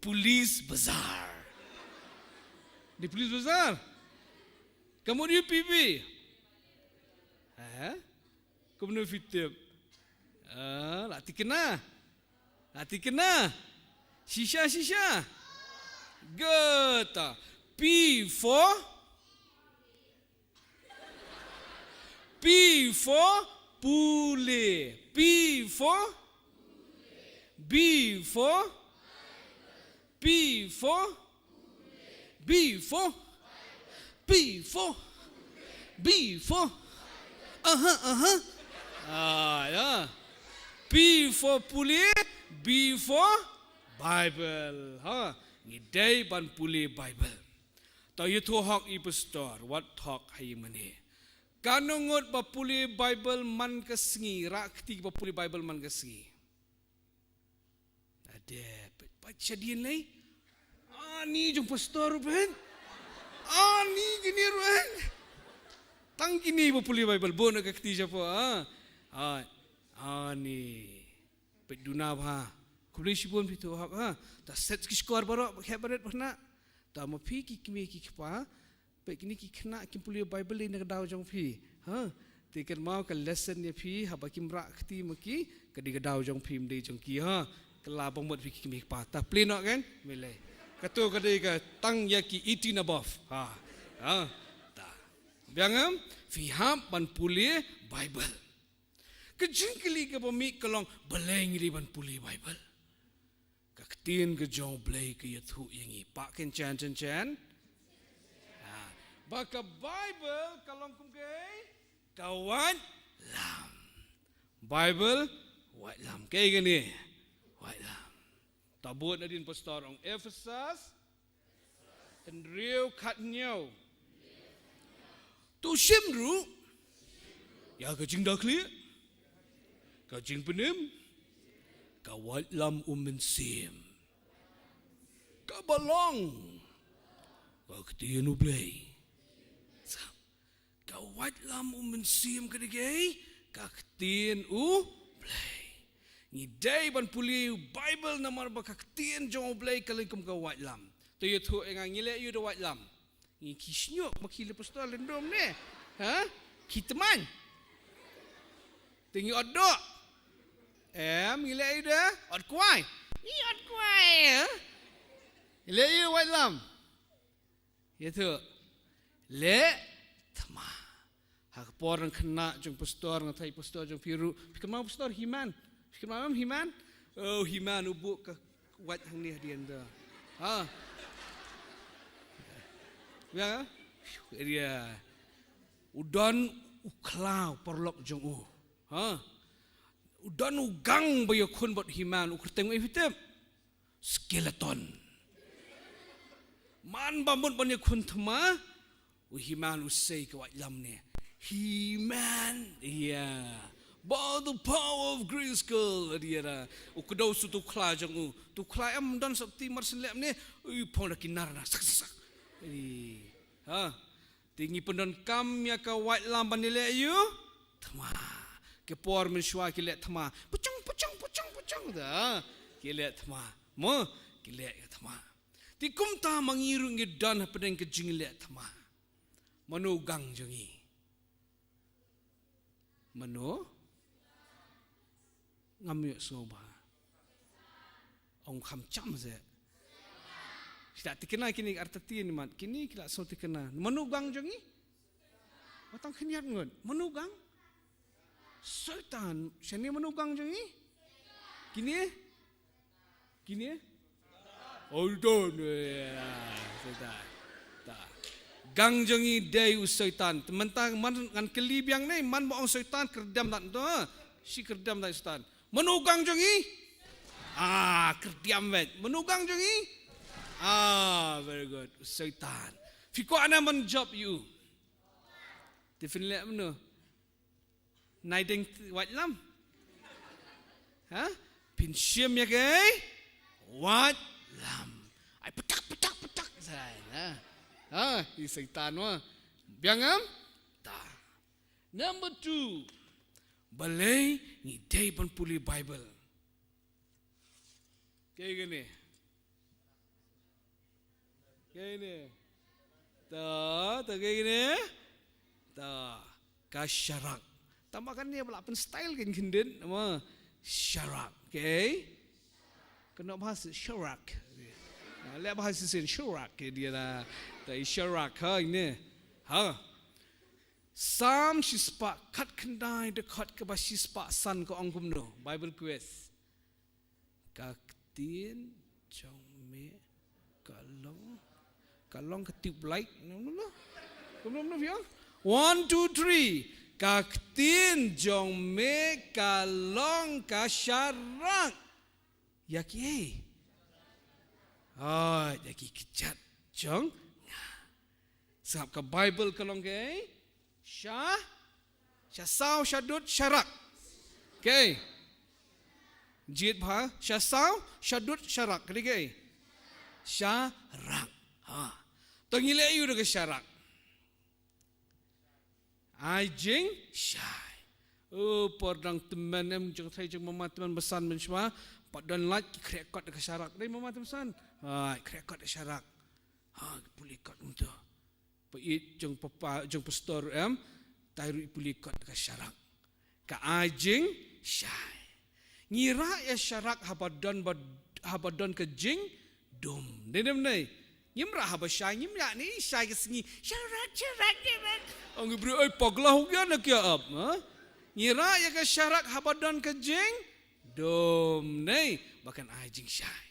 Police Bazaar. Dei Police Bazaar? Ka mut ïa u P B? Ha? Kumno phi tip? Ah, la thikna. La thikna. Shisha, shisha. Good. P for P for pule. P for, B for, B for, B for, B for, B for. Aha, aha. Ah, ya. P for pule, B for Bible. Ha, ngi dei ban pule Bible. To ïathuh hok i pastor, wat thok ha ïing mane. Katno ngut ba pule Bible man ka sngi, rah kti ba pule Bible man ka sngi. Ade, pat shadien lei. Ani jong pastor pat. Ani kine ruh. Tang kine ba pule Bible, bun ka kti shapoh, ha. Ha. Ani. Peit duna bha. Khublei shibun phi thuh hok ha. Ta set ki score baroh, ba khep baret bha na. Ta ma phi ki kmie ki kpa. Peit kine ki khynnah kim pule Bible dei na ka daw jong phi. Ha. Te kynmaw ka lesson ïa phi haba kim rah kti ma ki, ka dei ka daw jong phi, ym dei jong ki ha. Kylla bamut phi ki kmie ki kpa. Ta plie noh kan? Mele. Kato ka dei ka tang ïa ki eighteen above. Ha. Ha. Ta. Biang em, phi hap ban pule Bible. Ka jingkylli kaba mih ka long, balei ngi dei ban pule Bible? Ka ktien ka jong U Blei ka ïathuh ïa ngi. Pah kynshen, kynshen. Ha. Ba ka Bible ka long kum kaei? Ka waitlam. Bible, waitlam. Kaei kane? Waitlam. Ta bud nadien pastor ong Ephesus. Hynriew khathynñiew. To shim ruh ïa ka jingdakhlieh, ka jingpynim, ka waitlam u mynsiem, kaba long ka ktien U Blei. Ka waitlam u mynsiem ka dei kaei? Ka ktien U Blei. Ngi dei ban pule u Bible namar ba ka ktien jong U Blei ka long kum ka waitlam. To ïathuh ïa nga, ngi leh aïu da waitlam? Ngi ki shñiuh ma ki le pastor lyndum ne? Ha? Ki tmaiñ. Te ngi ot doh. Em, ngi leh aïu da? Ot kwai. Ngi ot kwai, ha? Ngi leh aïu waitlam? Ïathuh. Leh thma. Ha ka por nang khynnah jong pastor, nga thait pastor jong phi ruh. Phi kynmaw pastor Himan? Phi kynmaw em Himan? Oh, Himan u buh ka wait hangne hadien da. Ha. Ya. Area. U don u khlaw paralok jong u. Ha. U don u gang ba ïakhun bad Himan, u kyrteng u ei phi tip? Skeleton. Man ba mut ban ïakhun thma, u Himan u sei ka waitlam ne. Himan, yeah. By the power of Grayskull, ïa ra. U kdew sha uto u khlaw jong u. Uto u khlaw em don sop ti mar syn leh ne. Ui, phong da ki nar na. Sak, sak, sak. Ui. Ha. Te ngi pyndonkam ïa ka waitlam ban ïaleh aïu? Thma. Ki por mynshuwa ki leh thma. Puchong, puchong, puchong, puchong. Da. Ki leh thma. Mo, ki leh ïa thma. Te kumta ma ngi ruh ngi don hapdeng ka jingleh thma. Mano u gang jong ngi? Mano? Ngam ïohsngew bha. Ong kham cham se. Shu da thikna kine ki artatien mat. Kine ki la sngew thikna. Mano u gang jong ngi? Wat tang khyndiat ngut. Mano u gang? Soitan. Shane mano u gang jong ngi? Kine? Kine? Oh, don't. Yeah, Soitan. Ta. Gang jong ngi dei u Soitan. Te mynta man ngan kylli biang ne, man ba ong Soitan kyrdiam tat to. Shi kyrdiam tat Soitan. Mano u gang jong ngi? Ah, kyrdiam beit. Mano u gang jong ngi? Ah, very good. U Soitan. Phi kwah ne ban jop ïa u? Te phin leh mano? Nai deng waitlam. Ha? Phin shim ïa ka waitlam. Ai patak, patak, patak. Sai, ha? Ha? I Soitan wa. Biang em? Ta. Number two. Balei ngi dei ban pule Bible? Kaei kane? Kaei kane? Ta, ta kaei kane? Ta, ka sharak. Tang ba kane ba la pyn style kein khyndiat, ma sharak. Kaei? Kane ba sharak. Leh ba shisien sharak ke dei la. Ta i sharak ha ine. Ha. Salm shispah khatkhyndai dkhot kaba shispah san ka ong kumno. Bible quiz. Ka ktien jong me ka long, ka long ka tube light. No, no, no. Kumno, kumno, phi ong? One, two, three. Ka ktien jong me ka long ka sharak. Ïa kiei? Oh, ïa ki kjat jong nga. Sngap, ka Bible ka long kaei? Sha, sha saw, sha dud, sha rak. Kaei? Jied bha, sha saw, sha dud, sha rak. Ka dei kaei? Sha rak. Ha. To ngi leh aïu da ka sha rak? Ai jingshai. O, por dang tymmen em, jong thei jong mama tymmen basan mynshwa. Pat don light ki khreh kot da ka sha rak. Dei mama tymmen san. Ai, khreh kot da ka sha rak. Ha, ki pule kot kumto. Peit jong papa, jong pastor em, tai ruh i pule kot da ka sha rak. Ka ai jingshai. Ngi rah ïa sha rak haba don ba, haba don ka jingdum. Dei ne em nei? Ngim rah haba shai, ngim rah ne shai ka sngi. Sha rak, sha rak, sha rak. Ong i briew, oi, pagla hok ïa na kia ap, ha? Ngi rah ïa ka sha rak haba don ka jingdum, nei? Ba kan ai jingshai.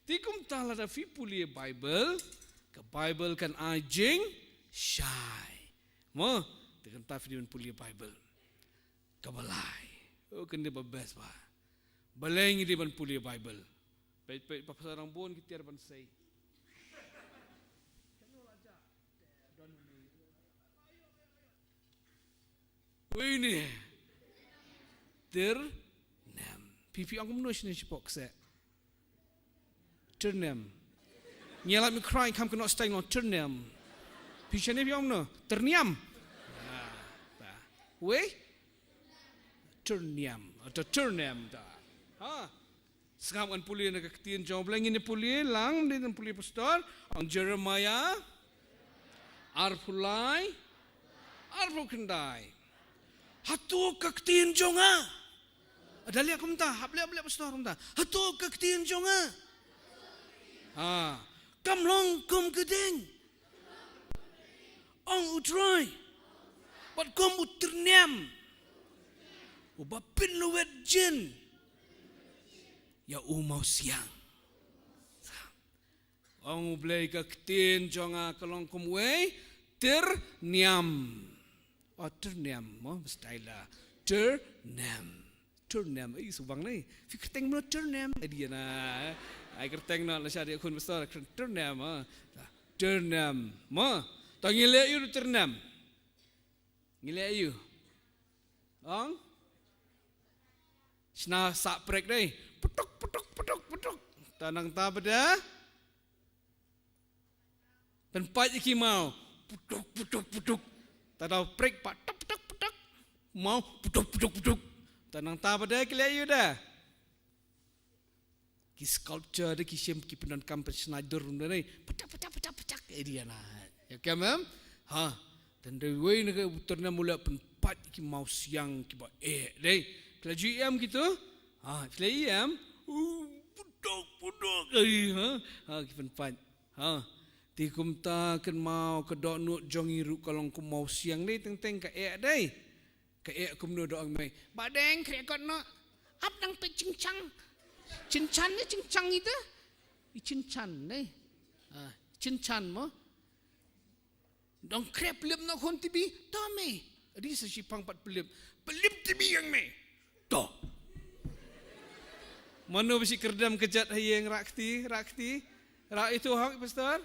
Te kumta lada phi pule Bible, ka Bible kan ai jingshai. Mo, te kumta phi dei ban pule Bible. Kaba lai. O, kane ba best ba. Balei ngi dei ban pule Bible? Peit, peit, ba pasal rangbun ki tiar ban sei. Wei ne. Tyrnem. Phi, phi ong kumno shane shapoh kseh? Tyrnem. Ngi ïalap mi khrang kham kynnoh style no, tyrnem. Phi shane phi ong kumno? Tyrniam. Ah, ta. Wei? Tyrniam. Atau tyrnem ta. Ha. Sngap, ngan pule na ka ktien jong U Blei, ngin ïa pule lang, ngin pule pastor. Ong Jeremiah arphew lai, arphew khyndai. Hato ka ktien jong nga. Ada leh kumta, hap leh, hap leh pastor kumta. Hato ka ktien jong nga. Ha, kam long kum ka ding. Ong U Trai. Bad kum u tyrnem uba pynlwet jin ïa u mawsiang. Ong U Blei, ka ktien jong nga ka long kum wei tyrniam. O, tyrniam, mo, mesti la. Tyrniam. Tyrniam, ei, subang nei. Phi kyrteng mo tyrniam, eh, dei na. Ai kyrteng na, la sha dei khun besar, kyrteng tyrniam, ah. Tyrniam, mo. To ngi leh aïu tyrniam? Ngi leh aïu? Ong? Shna sah prek dei. Putuk, putuk, putuk, putuk. Te nangta pat de pynpait ïa ki maw. Putuk, putuk, putuk. Te da prek pat tuk, tuk, putuk. Maw, putuk, putuk, putuk. Te nangta pat de ki leh aïu de? Ki sculpture de ki shim ki pyndonkam pynshna dur de nei. Putuk, putuk, putuk, putuk. Eh, dei na. Ïa ka mem? Ha. Te dei wei na ka tyrniam u leh pynpait ki mawsiang kiba eh dei. Ki la ju ïam kito? Ha, ki la ïam? U, putuk, putuk. Ei, ha. Ha, ki pynpait. Ha. Te kumta kynmaw ka dohnud jong ngi ruh ka long kum mawsiang dei, teng teng ka eh dei. Ka eh kumno da ong mei. Ba deng kre kot noh. Ap nang peit jingchang. Jingchan ne jingchang ita. I jingchan ne. Ah, jingchan mo. Dang kre pylip noh khun T V. To mei. Adi sa shi pang pat pylip. Pylip T V ïa nga mei. To. Mano ba shi kyrdem kjat ha ïing, rah kti, rah kti. Rah itu hok, pastor.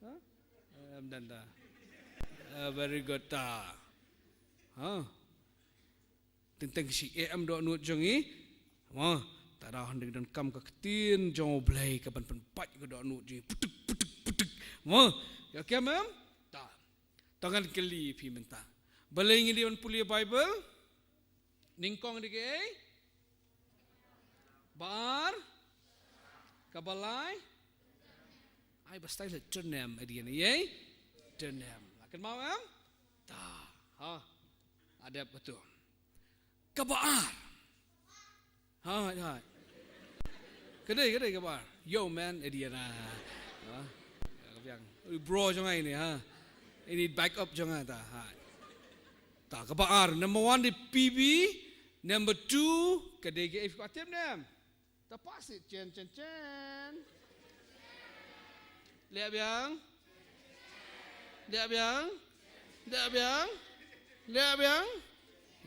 Ha? Em, dang da. Eh, very good ta. Ha. Teng teng shi eh em dohnud jong ngi. Mo, ta da hynrei donkam ka ktien jong U Blei kaban pynpait ka dohnud jong ngi. Putuk, putuk, putuk. Mo, ïa ka mem? Ta. To ngan kylli phi mynta. Balei ngi dei ban pule Bible? Nyngkong dei kaei? Ba ar? Kaba lai? Ai, ba style tyrnem, eh, dei ne, eh? Tyrnem. La kynmaw em? Ta. Ha. Adep betul. Kaba ar. Ha, ha. Ka dei, ka dei kaba ar. Yo, man, eh, dei na. Ha. Ka biang. Ui, bro jong nga ine, ha. Ine backup jong nga ta, ha. Ta, kaba ar. Number one dei P B. Number two, ka dei kaei, phi kwah tip ne em? Ta pass it, chen, chen, chen. Leh biang. Leh biang. Leh biang. Leh biang.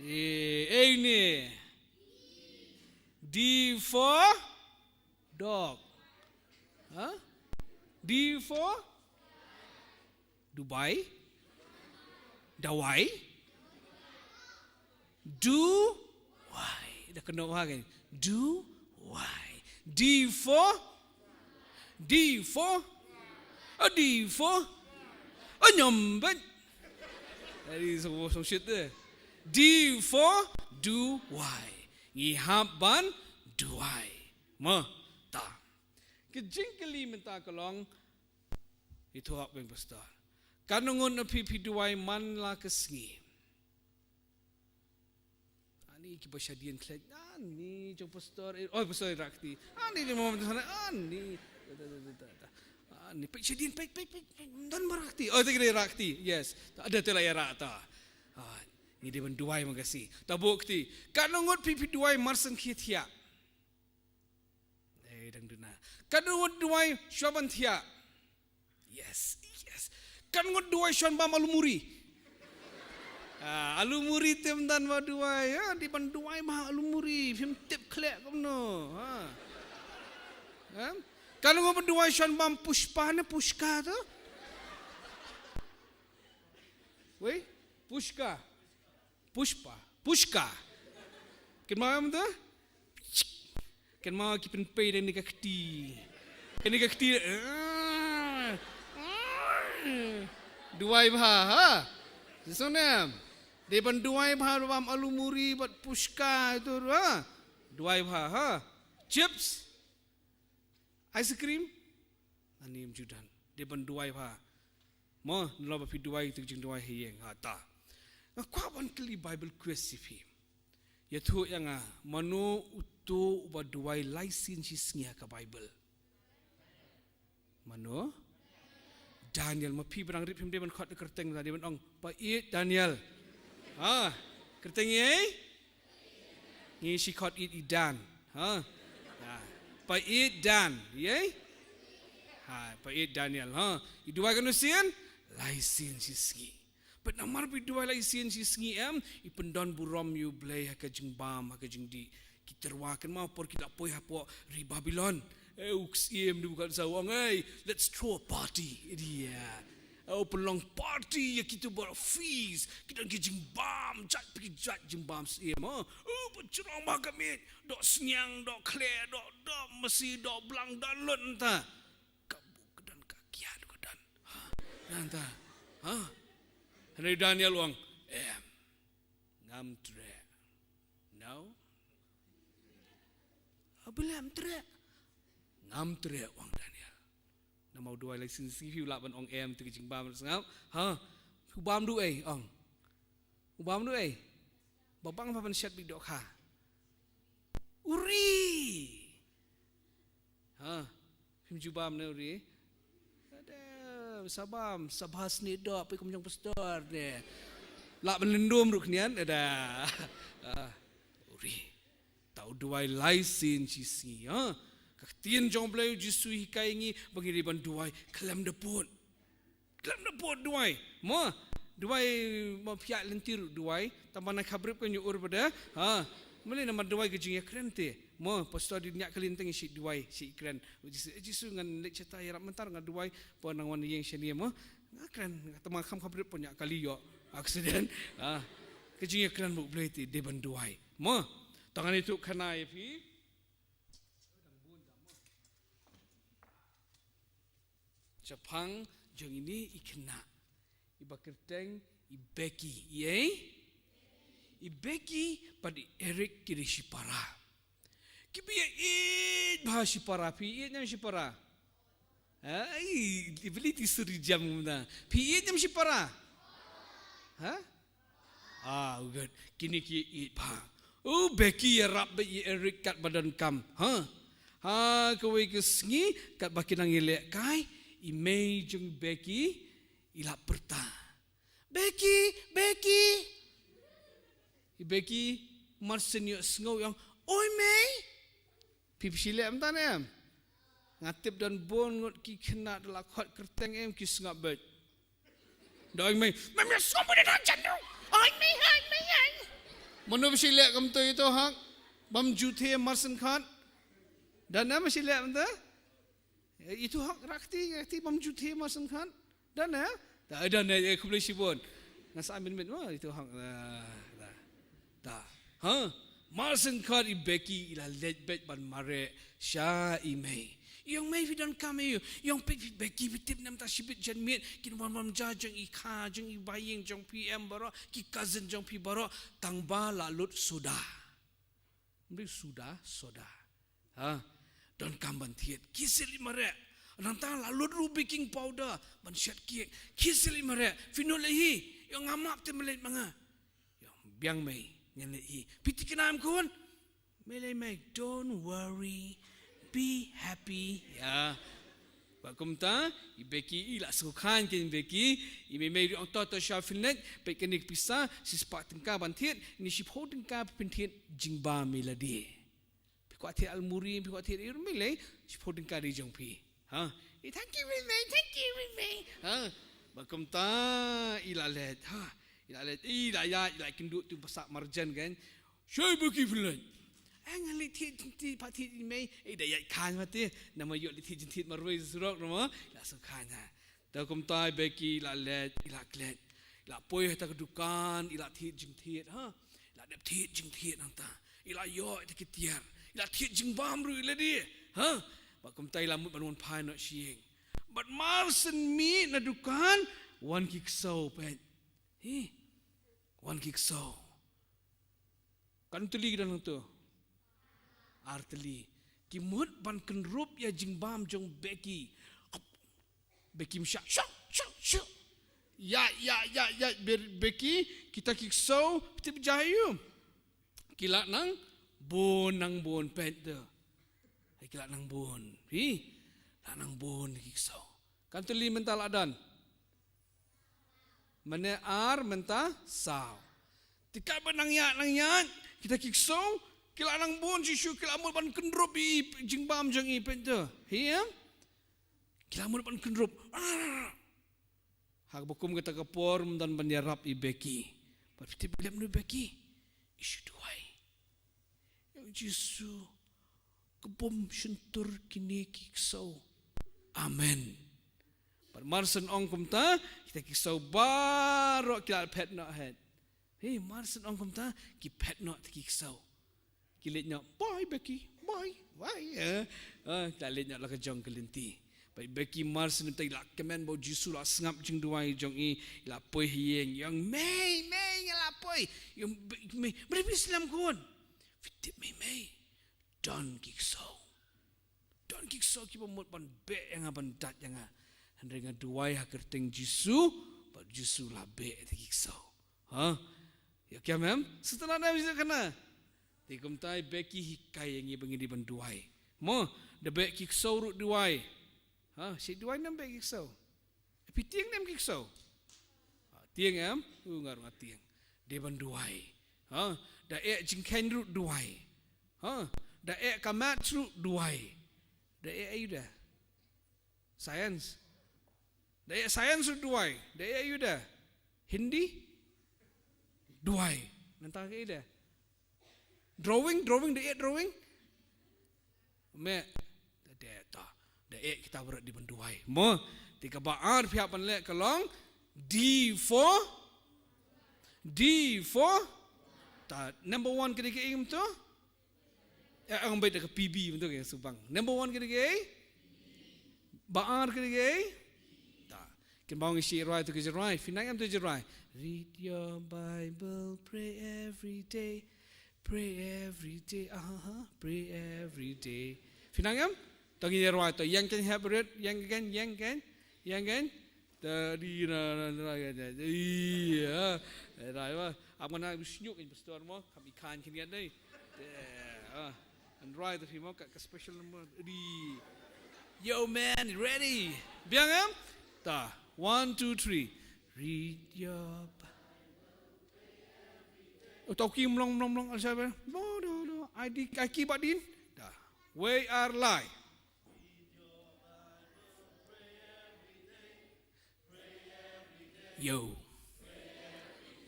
Eh, eh, ni. D for dog. Ha? D for Dubai. Dawai. Duwai. Da kano ha kan. Duwai. D for. D for. A D for. A nyambet. Dari so so shit de. D for. Duwai. Ngi hap ban duwai. Mo. Ta. Ka jingkylli mynta ka long. Ito hak beng pastor. Kan ngut na phi phi duwai man la ka sngi. Ani ki ba shadien khlek. Ani jong pastor. Eh, oh pastor rakti. Ani di mama tu sana. Ani. Ani pek shadien pek pek pek pek. Dan barakti. Oh tu kira rakti. Yes. Ada tu lah ya rakta. Ah, ni dia ban duwai makasih. Tabuk ti. Kan ngut phi phi duwai marsen khia thiah. Eh, dang duna. Kan ngut duwai shuaban thiah. Yes, yes. Kan ngut duwai shuan bam alu muri. Ah, alu muri tem dan ba duwai. Ya, di ban duwai ba alu muri. Phim tip khlek kumno. Ha. Ha? Kan ngut duwai shuan bam pushpa ne pushka tu. Wei, pushka. Pushpa. Pushka. Kan ma am tu? Kan ma ki pen pei dan ni ka kti. Kan ni ka kti. Duwai bha, ha? Sisong nem. Dia ban duwai bha bam alu muri bat pushka tu, ha? Duwai bha, ha? Chips. Ice cream. Ani mjudan. Dia ban duwai bha. Mo, nlo ba phi duwai tu jing duwai heyeng. Ha, ta. Nga kwah ban kylli Bible quiz si phi. Ya thu ya nga, mano uto uba duwai laisin shi sngi ha ka Bible. Mano? Daniel, ma phi brang rip him dia ban khot da kyrteng da dia ban ong. Pa it Daniel. Ha, kyrteng ye? Ngi shi khot it i Dan. Ha? Ha. Pa it Dan. Ye? Ha, pa it Daniel. Ha. I duwai kan usin? Laisin shi sngi. But namar ba i duwai laisin shi sngi em, i pyndon burom ïa u Blei ha ka jingbam, ha ka jingdih. Ki tyrwa kan ma por ki la poi hapoh ri Babilon. Eh, u ksiem du kan sa ong, hey, let's throw a party. Dia. Eh, u pynlong party ïa kitu ba feast. Ki don ki jingbam, jait pa ki jait jingbam siem, ha. Oh, ba jrong ba ka miet. Dok sniang, dok khleh, dok, dok masi, dok blang dan lut nta. Ka bu ka don ka kiad ka don. Ha, nta. Ha. Hynrei Daniel ong, em. Ngam treh. No. Abilem treh. Ngam treh ong Daniel. Namar u duwai laisin shi sngi phi u lah ban ong em tu ka jingbam sngap. Ha. U bam du ei ong. U bam du ei. Ba bang ba ban shet bik dohkha. U ri. Ha. Phim ju bam ne u ri. Ada, sa bam, sa bha snieh doh, phi kum jong pastor ne. Lah ban lyndum ruh khnian, ada. Ah, u ri. Tau duwai laisin shi sngi, ha. Ka ktien jong u Blei u Jisu hikai ngi, ba ngi dei ban duwai, khlem da pud. Khlem da pud duwai. Mo, duwai mo phiah lynti ruh duwai. Tang ba na khabrip ka nyu ur bada. Ha. Mali namar duwai ka jingïakren te. Mo, pastor di ñiah kali tang shi duwai, shi kren. U Jisu, eh, Jisu ngan leit shata ïarap mynta nga duwai. Pon nang wan ïeng shane mo. Nga kren, tang ba kham khabrip pon ñiah kali ïoh. Accident. Ha. Ka jingïakren ba u Blei te dei ban duwai. Mo. Tang ani tu khana ïa phi. Shaphang jong ine i khynnah. Iba kyrteng i Becky. I ei? I Becky bad i Eric ki dei shipara. Kiba ïeit bha shipara. Phi ïeit ne em shipara? Ai, i beli ti suri jam kumta. Phi ïeit ne em shipara? Ha? Ah, u gad. Kine ki ïeit bha. U Becky ïarap bad i Eric katba donkam. Ha? Ha kawei ka sngi katba ki nang ïalehkai, i mei jong Becky i la pyrta. Becky, Becky. I Becky mar shen ïohsngew i ong, oi mei. Phi phi shu leh mynta ne em? Nga tip don bun ngut ki khynnah da la khot kyrteng em ki sngap beit. Da ong mei, mei mei sngap beit da jan du. Oi mei, oi mei, oi. Mano ba shu leh kumto ito hak? Bam ju the mar shen khot. Da ne ba shu leh mynta? Ito hak rakti, rakti bam ju the mar shen khot. Da ne? Ta, eh, done, eh, khublei shibun. Nga sa min mit mo, ito hang, ah, ta. Ta. Ha? Mar syn khot i Becky i la leit beit ban mareh sha i mei. Ïong mei, phi donkam ïa u. Ïong phi, phi Becky, phi tip ne em ta shibit jan miet kin wan wan ja jong i kha, jong i baïing, jong phi em baroh, ki cousin jong phi baroh, tang ba la lut soda. Mri suda, soda. Ha? Donkam ban thied. Ki sylli mareh. Nangta la lut ruh baking powder ban shet cake. Ki sylli mareh. Phi nud leh hi. Ïong nga map te mlei ma nga. Ïong biang mei. Ngan leh hi. Phi thikna em khun? Mei lei mei. Don't worry. Be happy. Ïa. Bad kumta, i Becky i la sngewkhan kein Becky, i mei mei ruh ong to to sha phin leit, peit kane ka pisa, shispah tyngka ban thied, ine shiphew tyngka phin thied jingbam ïa lade. Phi kwah thied almuri, phi kwah thied ïa u mei lei, shiphew tyngka dei jong phi. Ha? I thank you mei mei, thank you mei mei. Ha? Bad kumta, i la leit, ha? I la leit, i la ïaid, i la kynduh tu ba sah marjan kein. Shai Becky phin leit. Eh, ngan leit thied jingthied, pat thied i mei. Eh, da ïaid khan ma te. Namar ïoh leit thied jingthied marwei surok, namar la sngewkhan ha. Te kumta i Becky i la leit, i la klet. I la poi ha ta ka dukan, i la thied jingthied, ha. I la dep thied jingthied nangta. I la ïoh ïa ta ki tiar. I la thied jingbam ruh ïa lade, ha. Bad kumta i la mut ban wan phai noh sha ïing. Bad mar syn mih na dukan, wan ki ksew peit. Hi. Wan ki ksew. Katno tylli ki don hangto? Ar tylli. Ki mut ban kynrup ïa jingbam jong Becky. Becky mshah. Shah, shah, shah. Ïa, ïa, ïa, ïa, Be-, Becky, kita ki ksew, phi tip jai ïa u. Ki la nang bun, nang bun peit te. Ki la nang bun. Hi. La nang bun ki ksew. Katno tylli mynta la don? Mane ar mynta saw. Te katba nang ïaid, nang ïaid, kita ki ksew, ki la nang bun shisha, ki la mut ban kynrup ïa i jingbam jong i peit te. Hi em? Ki la mut ban kynrup. Arr! Ha kaba kum kata ka por, ym don ban ïarap i Becky. Bad phi tip i leh kumno i Becky? I shu duwai. Ïa u Jisu, ka bym shyntur kine ki ksew. Amen. Bad mar syn ong kumta, kita ki ksew baroh ki la phet noh het. Hei, mar syn ong kumta, ki phet noh te ki ksew. Ki leit noh, bye Becky, bye, bye. Eh, eh, ki la leit noh la ka jong ka lynti. Bad i Becky mar syn ong te i la kmen ba u Jisu la sngap jingduwai jong i, i la poi ha ïing, ïong mei, mei, nga la poi. Ïong Be-, mei, mei, mei slem khun. Phi tip mei mei. Don ki ksew. Don ki ksew kiba mut ban beh ïa nga, ban dat ïa nga. Hynrei nga duwai ha ka kyrteng Jisu, bad u Jisu la beh ïa ki ksew. Ha? Ïa kiam em? Sngewtynnat em ïa kane? Te kumta i Becky hikai ïa ngi ba ngi dei ban duwai. Mo, da beh ki ksew ruh duwai. Ha, shi duwai ne em beh ki ksew. Phi tieng ne em ki ksew? Ha, tieng em? U nga ruh nga tieng. Dei ban duwai. Ha, da eh jingkheiñ ruh duwai. Ha, da eh ka maths ruh duwai. Da eh aïu da? Science. Da eh science ruh duwai. Da eh aïu da? Hindi? Duwai. Nangta kaei da? Drawing, drawing, da eh drawing? Meh, da dei ta. Da eh kita baroh dei ban duwai. Mo, te kaba ar phi hap ban leh ka long D for, D for, ta number one ka dei kaei kumto? Eh, ang beit da ka P B kumto ka subang. Number one ka dei kaei? Ba ar ka dei kaei? Ta. Kin bang isi rwai tu ki rwai. Phi nang em tu rwai. Read your Bible, pray every day. Pray every day, ah, ah, ah, pray every day. Phi nang em? To ngin ïa rwai to. Ïeng kein, hep rit, ïeng kein, ïeng kein, ïeng kein. Ta di na, na, na, na, na, iya. Rwai ba. Ap ngana bi snyuk in pastor mo, kam i khan kin ïa dei. Te, ah. An rwai to phi mo ka, ka special number. Di. Yo man, ready. Biang em? Ta. One, two, three. Read your Bible. Utaw ki mlong, mlong, mlong, al shaber. Do, do, do. Ai di, ai ki ba din. Da. Wei ar lai. Yo.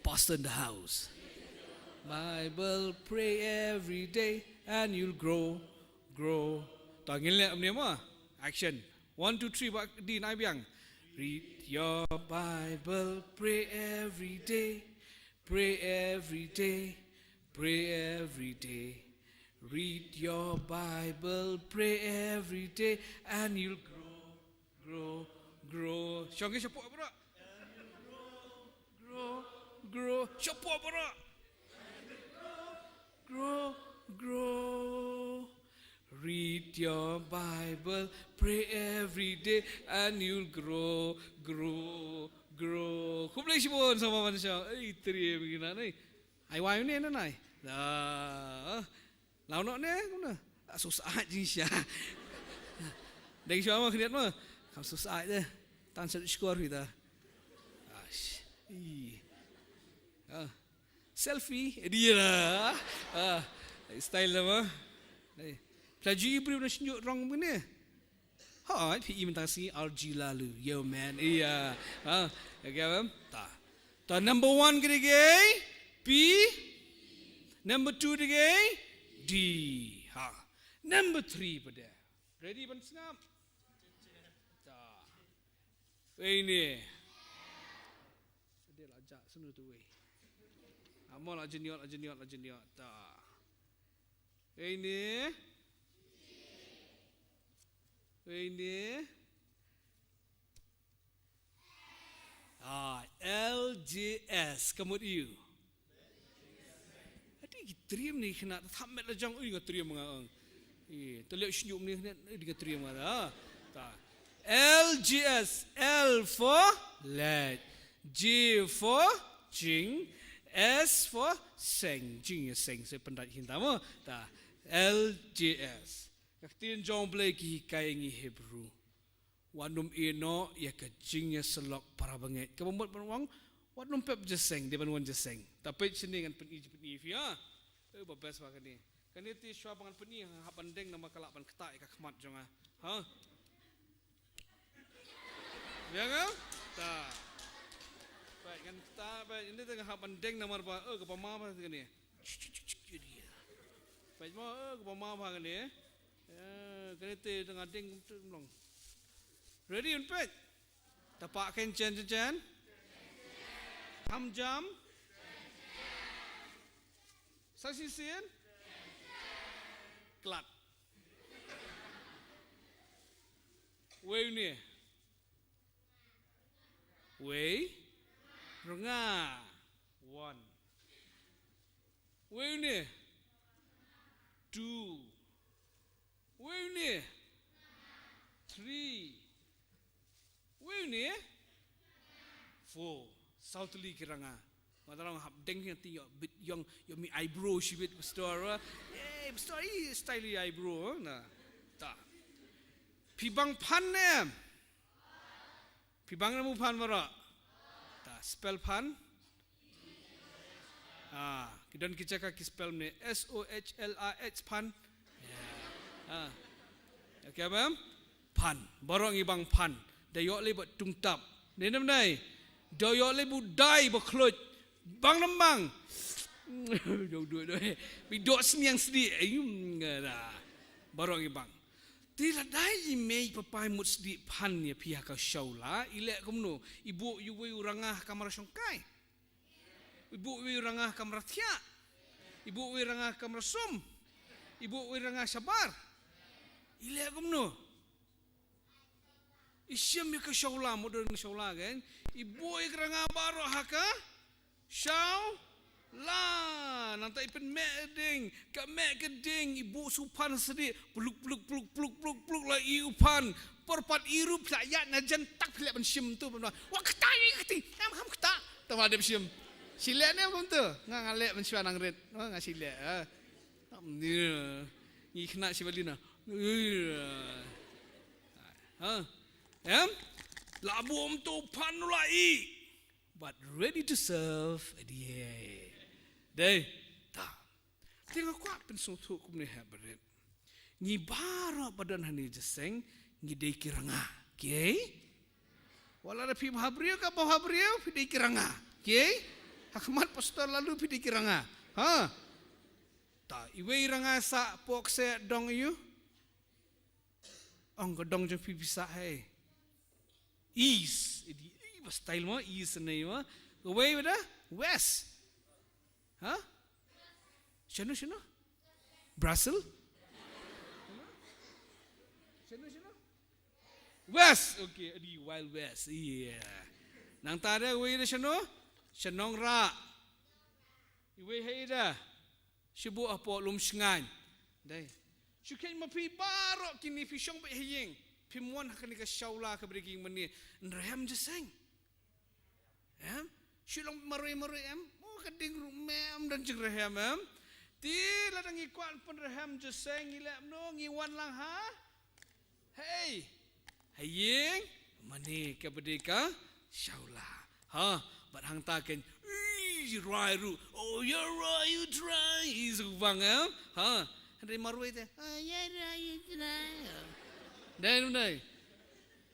Pastor in the house. Bible, pray every day and you'll grow, grow. Ta ngin leh kumne mo. Action. One, two, three, ba din ai biang. Read your Bible, pray every day, pray every day, pray every day. Read your Bible, pray every day, and you'll grow, grow, grow. Shong ke shapoh baroh. Grow, grow, shapoh baroh. Grow, grow. Read your Bible, pray every day, and you'll grow, grow, grow. Khublei shibun, sama ban shong. Ei, triem ngi na nei. Ai wai ne na nai. La. Lau no ne, kumno? Ah, susah jingshisha. Deng shuwa ma khniat ma. Kam susah de. Tan sat skor kita. Ash. Ih. Ah. Selfie, eh, dia lah. Ah, style lah, mah. Eh, pelajar Hebrew na shinjuk rong mana? Ha, phi im tang si R G lalu. Yo, man. Iya. Ha, okay, ma'am. Ta. Ta number one kiri gay. P. Number two kiri gay. D. Ha. Number three pada. Ready, ban sngap? Ta. Ini. Dia lah jak sunu tu wei. Amo lah jeniot, lah jeniot, lah jeniot. Ta. Ini. Ini. Ah, L J S. Come with you. Adi ki triem ni kena ta thamet la jong ui nga triem nga ong. Ih, ta leh shnyu ni kena di nga triem nga ta. Ta. L G S, L for let, G for jing, S for seng, jing ya seng se pendat hinta mo. Ta. L G S. Ka ktien jong Blei ki hikai ngi Hebrew. Wat nym ïeh noh ïa ka jingïasyllok para bangeit. Kaba mut ban ong, wat nym pep jingïaseng, dei ban wan jingïaseng. Ta peit shane ngan pyni, pyni phi ïa. Eh, ba best ba kane. Kane te shuwa ba ngan pyni, hap ban deng namar ka lah ban ktah ïa ka khmat jong nga. Ha? Ïa nga? Ta. Peit ngan ktah, peit, ine te nga hap ban deng namar ba, eh, kaba ma ba kane. Peit mo, eh, kaba ma ba kane. Eh, kane te dang ading kumtu long. Ready, un peit? Tapak ken chen chen chen. Ham jam. Sa shisien. Klat. Wei une. Wei. Rnga. One. Wei une. Two. Wei une. Three. Wei une. Four. Saw tylli ki rnga. Nga ta long hap deng hi ngan ti ïoh bit ïong, ïoh mi eyebrow shibit pastor. Eh, pastor, i style eyebrow, na. Ta. Phi bang phan ne em? Phi bang ne em u phan baroh? Ta, spell phan. Ah, ki don ki jaka ki spell ne S O H L A H phan. Ya. Ah. Okay, ma'am? Phan. Baroh ngi bang phan. Da ïoh lei bad tungtap. Ne nam nai. Da ïoh lei bu dai ba khluit. Bang nam bang. Jong duh duh. Bi doh sniang sdi. Ayum ngara. Baroh ngi bang. Te lada i mei i pa i mut sdi phan ïa phi ha ka shawla, i leh kumno, i buh ïa uwei u rnga ha kamra shongkai. I buh uwei u rnga ha kamra thiah. I buh uwei u rnga ha kamra sum. I buh uwei u rnga shabar. I leh kumno. I shim ïa ka shawla, mut don shawla kan. I buh ïa ka rnga baroh ha ka shawla. Nangta i pynmeh ding, ka meh ka ding, i buh shu phan sdi, pluk, pluk, pluk, pluk, pluk, pluk, la i u phan. Por pat i ruh phi la ïaid na jan tak phi leh ban shim tu, ban wa kata i kati, ngam kham kata. Tama dep shim. Shi leh ne kumtu, nga nga leh ban shwa nang rit. Nga nga shi leh, ha. Ngi kena shi balina. Ha? Em? La buh kumtu phan la i. But ready to serve, eh, dei. Dei. Ta. Te nga kwah pynsngewthuh kumne ha barit. Ngi baroh ba don hangne jingïaseng, ngi dei ki rnga. Kiei? Wat la da phi bhabriew ka bhabriew, phi dei ki rnga. Kiei? Ha khmat pastor lalu phi dei ki rnga. Ha? Ta, iwei i rnga sah pok seh dong ïa u. Ong ka dong jong phi phi sah hei. East. Edi, edi, ba style mo, East ne mo. Kawei ba da? West. Ha? Shano, shano? Brazil? Shano, shano? West. Okay, edi Wild West. Iya. Nangta da kawei da shano? Shanong Rah. Iwei ha i da. Shibu apo lum shngain. Dei. Shu khein ma phi baroh kine phi shong beit ha ïing. Phim wan ha kane ka shawla kaba dei ka ïing mane. Nrhem jingïaseng. Em? Shu long marwei marwei em? Mo ka ding ruh mem don jingrehem em? Te lada ngi kwah pynrehem jingïaseng ngi leh kumno ngi wan lang ha? Hei. Ha ïing mane kaba dei ka shawla. Ha, bad hangta kein, ui, rai ruh. Oh, you're right, you try. Is bang em? Ha, hynrei marwei te. Oh, you're right, you try. Dei num dei.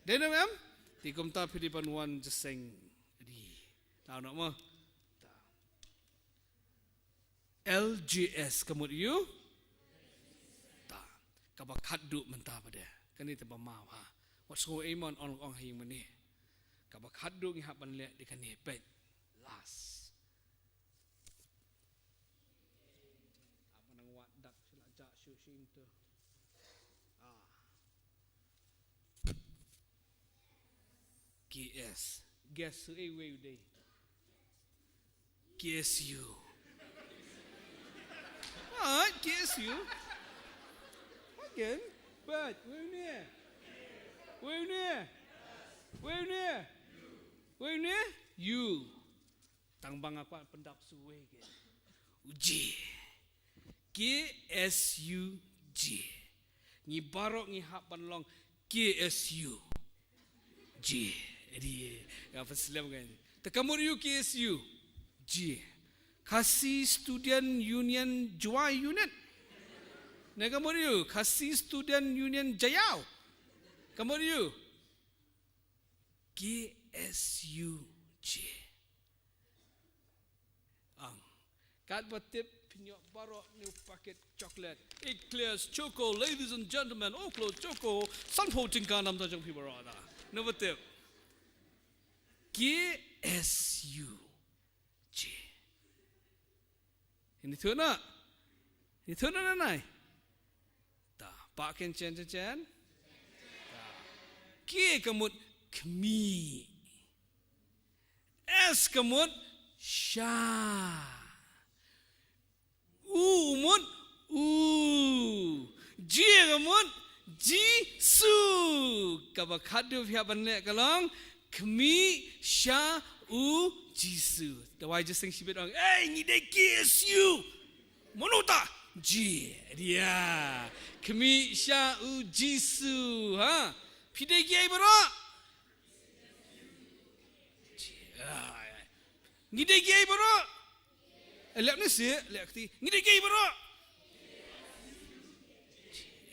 Dei num em? Te kumta phi dei ban wan jingïaseng. Edi. Tau noh mo. L G S ka mut ïa u? Ta. Kaba khatduh mynta pat de. Kane te ba maw ha. Wat sngew ei mon ong ong ha ïing mane. Kaba khatduh ngi hap ban leh dei kane peit. Last. Hap ban nang wad dak shu la jah shu shu into. Ah. K S. Guess who, eh, wei u dei? K S U. What? K S U? Again? But, wei u ne? Wei u ne? Wei u ne? Wei u ne? U. Tang ba nga kwah pyndap shuh wei ke. U J. K S U J. Ngi baroh ngi hap ban long K S U J. Edi, nga pynslem kan. Te ka mut ïa u K S U J. Khasi Student Union Jowai Unit. Ne ka mut ïa u Khasi Student Union Jaïaw. Ka mut ïa u K S U J. Ang. Katba tip phin ïoh baroh new packet chocolate. Eclairs Choco, ladies and gentlemen, Oaklow Choco, sanphew tyngka namar jong phi baroh da. Naba tip. K S U J. Ini tu na. Ini tu na na nai. Ta, pa ken chen chen chen. Ta. K ka mut khmih. S ka mut sha. U mut u. J ka mut Jisu. Kaba khadduh phi hap ban leh ka long khmih sha u Jisu. Dawai jingïaseng shibit ong, "Ei, ngi dei K S U." Mano ta? J. Ïa. Khmih sha u Jisu, ha? Phi dei kiei baroh? Ngi dei kiei baroh? Eh, leh ne si, leh kti. Ngi dei kiei baroh?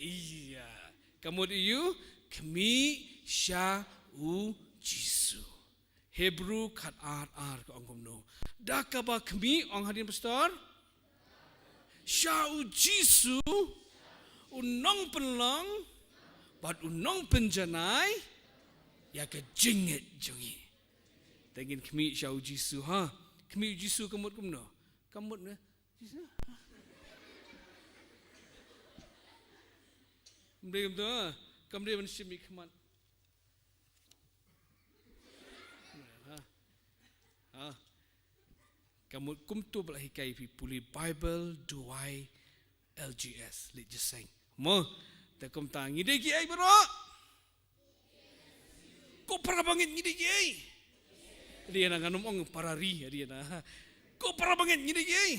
Ïa. Ka mut ïa u, khmih sha u Jisu. Hebru khat ar ar ka ong kumno. Da kaba khmih ong hadien pastor. Sha u Jisu, u nongpynlong, bad u nongpynjanai, ïa ka jingngeit jong ngi. Te ngin khmih sha u Jisu, ha. Khmih u Jisu ka mut kumno. Ka mut ne. Jisu. Kam dei kumta, ha. Kam dei ban shim i khmat. Ha? Ha? Ka mut kumto ba la hikai phi pule Bible, duwai, L G S, leit jingïaseng. Mo, te kumta ngi dei kiei baroh? Ko para bangeit ngi dei kiei? Ïa na ngan ym ong para ri, ïa na. Ko para bangeit ngi dei kiei?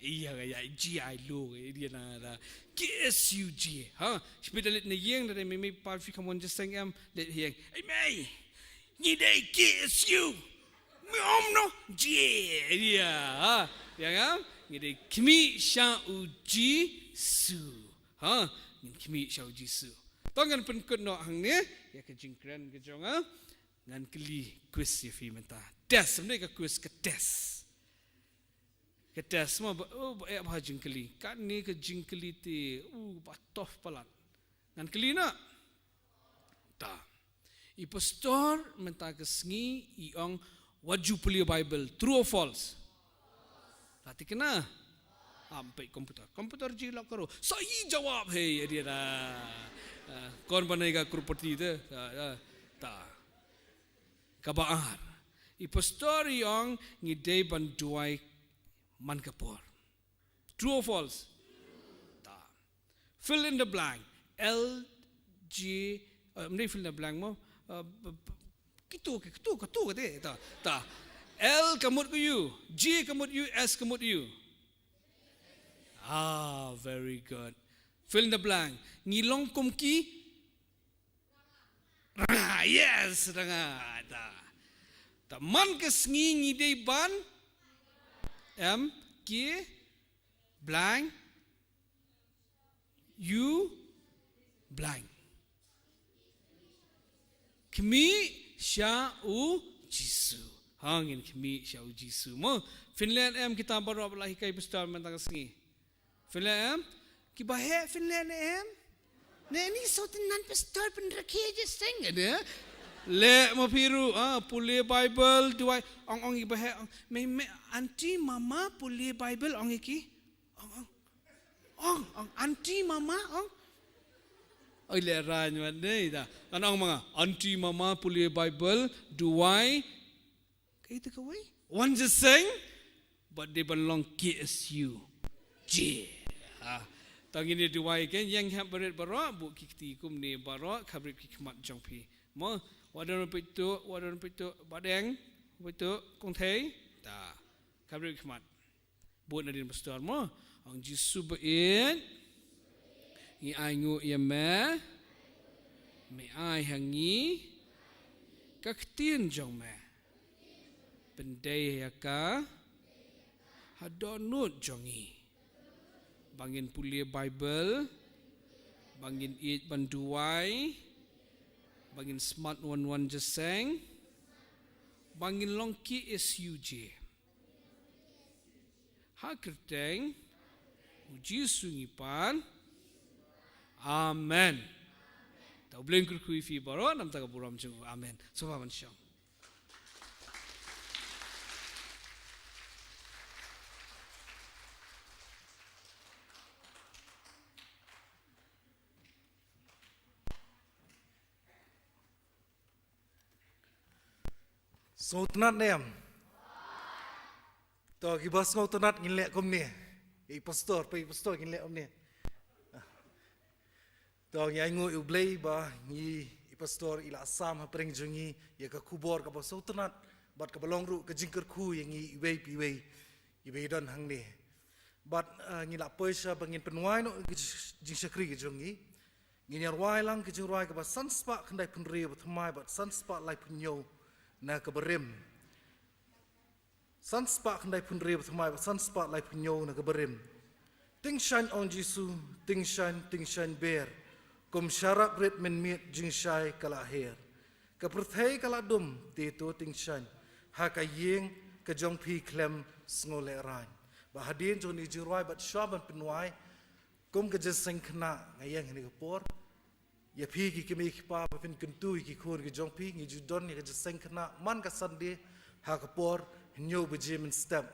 Ïa, ïa, G I lo, ïa, na, na. K S U J, ha? Shibit da leit na ïing, da dei mei mei pa phi kham wan jingïaseng em, leit ïing. Ei mei, ngi dei K S U. Mi om no, J, ïa, ha? Ïa ngam, ngi dei khmih sha u Jisu. Ha? Ngin khmih sha u Jisu. To ngan pynkut noh hangne, ïa ka jingkren ka jong nga. Ngan kylli quiz ïa phi mynta. Test, mynta ka quiz ka test. Ka test ma ba, oh, ba, eh, ba jingkylli. Kane ka jingkylli te, uh, ba tough palat. Ngan kylli na. Ta. I pastor mynta ka sngi i ong, wat ju pule Bible, true or false? La thikna? Am peit computer. Computer ji lok karo. Sahi jawab hai, adi da. Ah, kaun banega crorepati te. Ta, ta, ta. Kaba ar. I pastor i ong ngi dei ban duwai man ka por. True or false? Ta. Fill in the blank. L G, uh, mne fill in the blank mo. Uh, b- b- kitu, kitu, kitu, kitu, ta, ta. L ka mut U, G ka mut U, S ka mut U. Ah, very good. Fill in the blank. Ngi long kum ki. Yes, ranga. Ta. Ta man ka sngi ngi dei ban. M, K, blank. U, blank. Khmih sha u Jisu. Ha, ngin khmih sha u Jisu. Mo, phin leh em kita baroh ba la hikai pastor mynta ka sngi? Phin leh em? Kiba heh phin leh ne em? Ne ni sot nan pastor pynrakhe je seng ade. Leh mo phi ruh, ah, pule Bible, duwai, ong ong kiba heh, ong, me, me, aunty, mama, pule Bible, ong ki. Ong, ong. Ong, ong, aunty, mama, ong. Oi, leh rang wan dei ta. Kan ong ma nga, aunty, mama, pule Bible, duwai. Kaei te kawei? Wan je seng, bad dei ban long K S U J. Ah, tang ini duwai ke, ïeng hep barit baroh, buh ki kti kumne baroh, khapbrip ki khmat jong phi. Mo, wat don peit tu, wat don peit tu, Bah Deng, peit tu, Kong Thei, ta. Khapbrip ki khmat. Bud nadien pastor mo. Ong Jisu ba ïeit. Ngi ainguh ïa me. Me ai ha ngi ka ktien jong me. Pyndei ïa ka ha dohnud jong ngi. Ba ngin pule Bible. Ba ngin ïeit ban duwai. Ba ngin smat wan wan jingïaseng. Ba ngin long K S U J. Ha kyrteng u Jisu ngi pan. Amen. Ta U Blei un kyrkhu ïa phi baroh, namar ka burom jong u. Amen. Sngewbha ban shong. Sngewtynnat ne em? To, kiba sngewtynnat ngin leh kumne. I pastor, pa i pastor ngin leh kumne. To, ngi ainguh ïa U Blei ba ngi i pastor i la sam hapdeng jong ngi ïa ka khubor kaba sngewtynnat bad kaba long ruh ka jingkyrkhu ïa ngi iwei pa iwei. Iba i don hangne. Bad, eh, ngi la poi sha ba ngin pynwai noh ka jingshakri ka jong ngi. Ngin ïa rwai lang ka jingrwai kaba san spah khyndai phew hynriew bad thymmai bad san spah lai phew hynñiew na kaba rim. San spah khyndai phew hynriew bad thymmai bad san spah lai phew hynñiew na kaba rim. Tyngshaiñ ong Jisu, tyngshaiñ, tyngshaiñ ber. Kum sharap rit mynmiet jingshai ka la her. Ka pyrthei ka la dum, te to tyngshaiñ. Ha ka ïing ka jong phi khlem sngewlehraiñ. Ba hadien jong kane ka jingrwai bad shuwa ban pynwai. Kum ka jingïaseng khynnah nga ïeng ha kane ka por. Ïa phi ki kmie ki kpa ba phin kyntu ïa ki khun ki jong phi ngi ju don ïa ka jingïaseng khynnah man ka Sunday ha ka por hynñiew baje mynstep.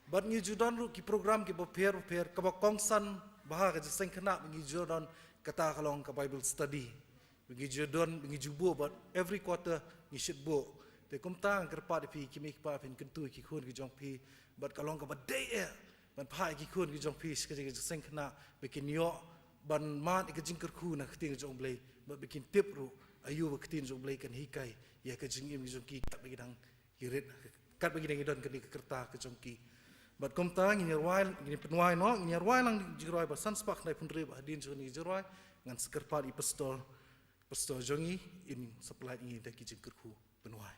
Bad ngi ju don ruh ki program kiba pher bapher kaba kongsan bha ha ka jingïaseng khynnah ba ngi ju don kata ka long ka Bible study. Ba ngi ju don, ba ngi ju buh bad every quarter ngi shait buh. Te kumta nga kyrpad ïa phi ki kmie ki kpa phin kyntu ïa ki khun ki jong phi bad ka long kaba dei eh ban phah ïa ki khun ki jong phi sha ka jingïaseng khynnah ba kin ïoh ban mad ïa ka jingkyrkhu na ka ktien ka jong U Blei bad ba kin tip ruh aïu ba ka ktien jong U Blei kan hikai ïa ka jingim ka jong ki katba ki dang ki rit, katba ki dang ki don kane ka rta ka jong ki. Bad kumta ngin ïa rwai, ngin ïa pynwai noh, ngin ïa rwai lang jingrwai ba san spah khyndai phew hynriew bad hadien jong kane ka jingrwai ngan sa kyrpad ïa i pastor, pastor jong ngi in sa pynlait ïa ngi da ki jingkyrkhu. Pynwai.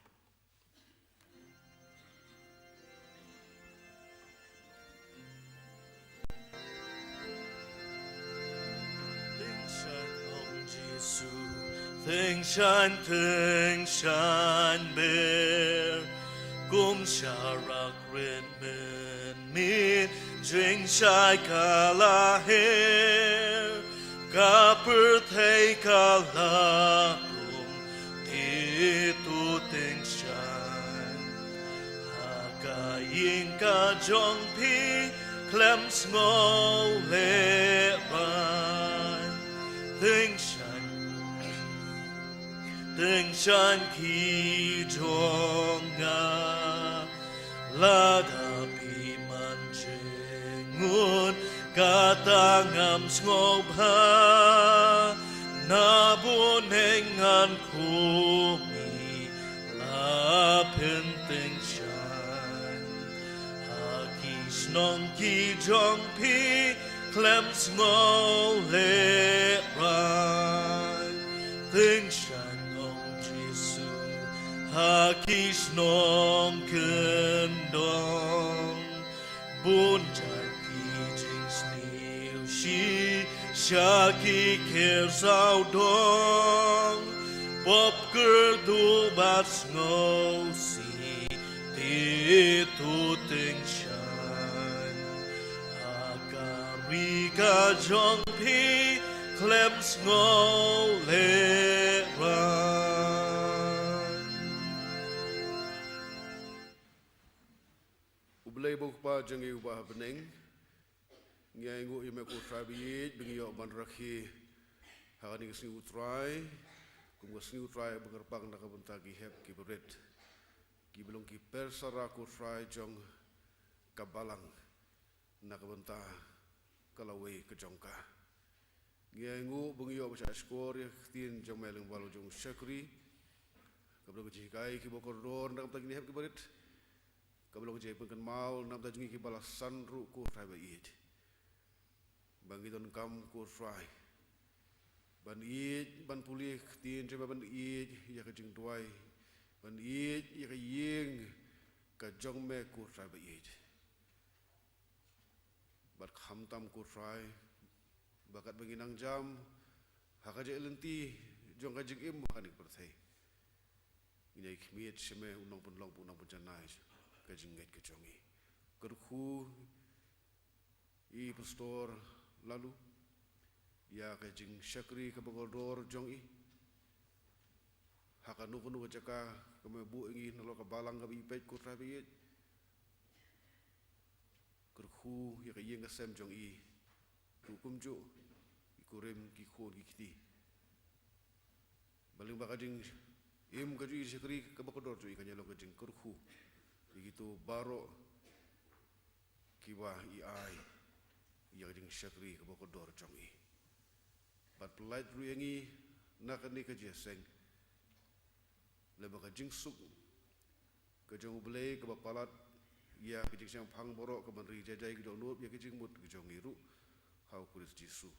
Tyngshaiñ ong Jisu, tyngshaiñ, tyngshaiñ ber, kum sharak rit mynmiet, jingshai ka la her, ka pyrthei ka la dum, Ïing ka jong phi khlem sngewlehrain. Tyngshaiñ, tyngshaiñ ki jong nga. Lada phi man jingmut, kata ngam sngewbha. Na bun neng ngan khmih, la pyntyngshaiñ. Ha ki shnong ki jong phi khlem sngewlehrain. Tyngshaiñ, ong Jisu, ha ki shnong kyndong. Bun jait ki jingsngewsih sha ki kyrsaw dong. Pop kyrduh bad sngewsih, te to tyngshaiñ. Ha ka ri ka jong phi khlem sngewlehrain. U Blei ba u Kpa jong ngi uba ha bneng, ngi ainguh ïa me ko Trai ba ïeit, ba ngi ïoh ban rakhe ha kane ka sngi u Trai, kum ka sngi u Trai ba kyrpang na ka bynta ki hep ki barit, kiba long ki persara ko Trai jong ka balang, na ka bynta ka lawei ka jong ka. Ngi ainguh ba ngi ïoh ban shahshkor ïa ka ktien jong me lyngba la jong u shakri, kaba long ka jinghikai kiba kordor na ka bynta kine hep ki barit, kaba long ka jingpynkynmaw na ka bynta jong ngi kiba la san ruh ko Trai ba ïeit. Ba ngi donkam ko Trai ban ïeit, ban pule ka ktien jong me, ban ïeit ïa ka jingduwai, ban ïeit ïa ka ïing ka jong me ko Trai ba ïeit. Bad khamtam ko Trai, ba katba ngi nang jam ha ka jingïaid lynti jong ka jingim ha kane ka pyrthei, ngin ïai khmied sha me, u nongpynlong, u nongpynjanai ka jingngeit ka jong ngi. Kyrkhu ïa i Pastor Laloo ïa ka jingshakri kaba kordor jong i ha kano kano ka jaka kaba me buh ïa ngi, nalor ka balang kaba i peit ko Trai ba ïeit. Kyrkhu ïa ka ïing ka sem jong i, kumjuh i kurim, ki khun ki kti. Ba lyngba ka jingim ka jong i, shakri kaba kordor jong i, kan ïa long ka jingkyrkhu ïa kito baroh kiba i ai ïa ka jingshakri kaba kordor jong i. Bad pyllait ruh ïa ngi na kane ka jingïaseng lem bad ka jingsuk ka jong U Blei kaba palat ïa ka jingshemphang baroh, kaban ri jai jai ka jong u, ïa ka jingmut ka jong ngi ruh ha U Khrist Jisu.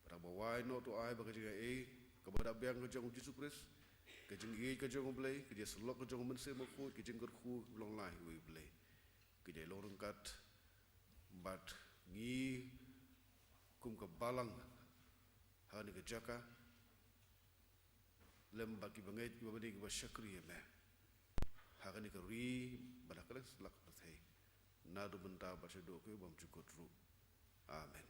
Bad haba wai noh to ai ba ka jingaiei kaba da biang ka jong U Jisu Khrist, ka jingïeit ka jong U Blei, ka jingïasyllok ka jong U Mynsiem Bakhuid, ka jingkyrkhu long lai uwei U Blei, ka jingïalong ryngkat bad ngi kum ka balang ha kane ka jaka, lem bad ki bangeit, ki bangeit kiba shakri ïa me ha kane ka ri bad ha kylleng satlak ka pyrthei, naduh mynta bad shaduh ka bymjukut ruh. Amen.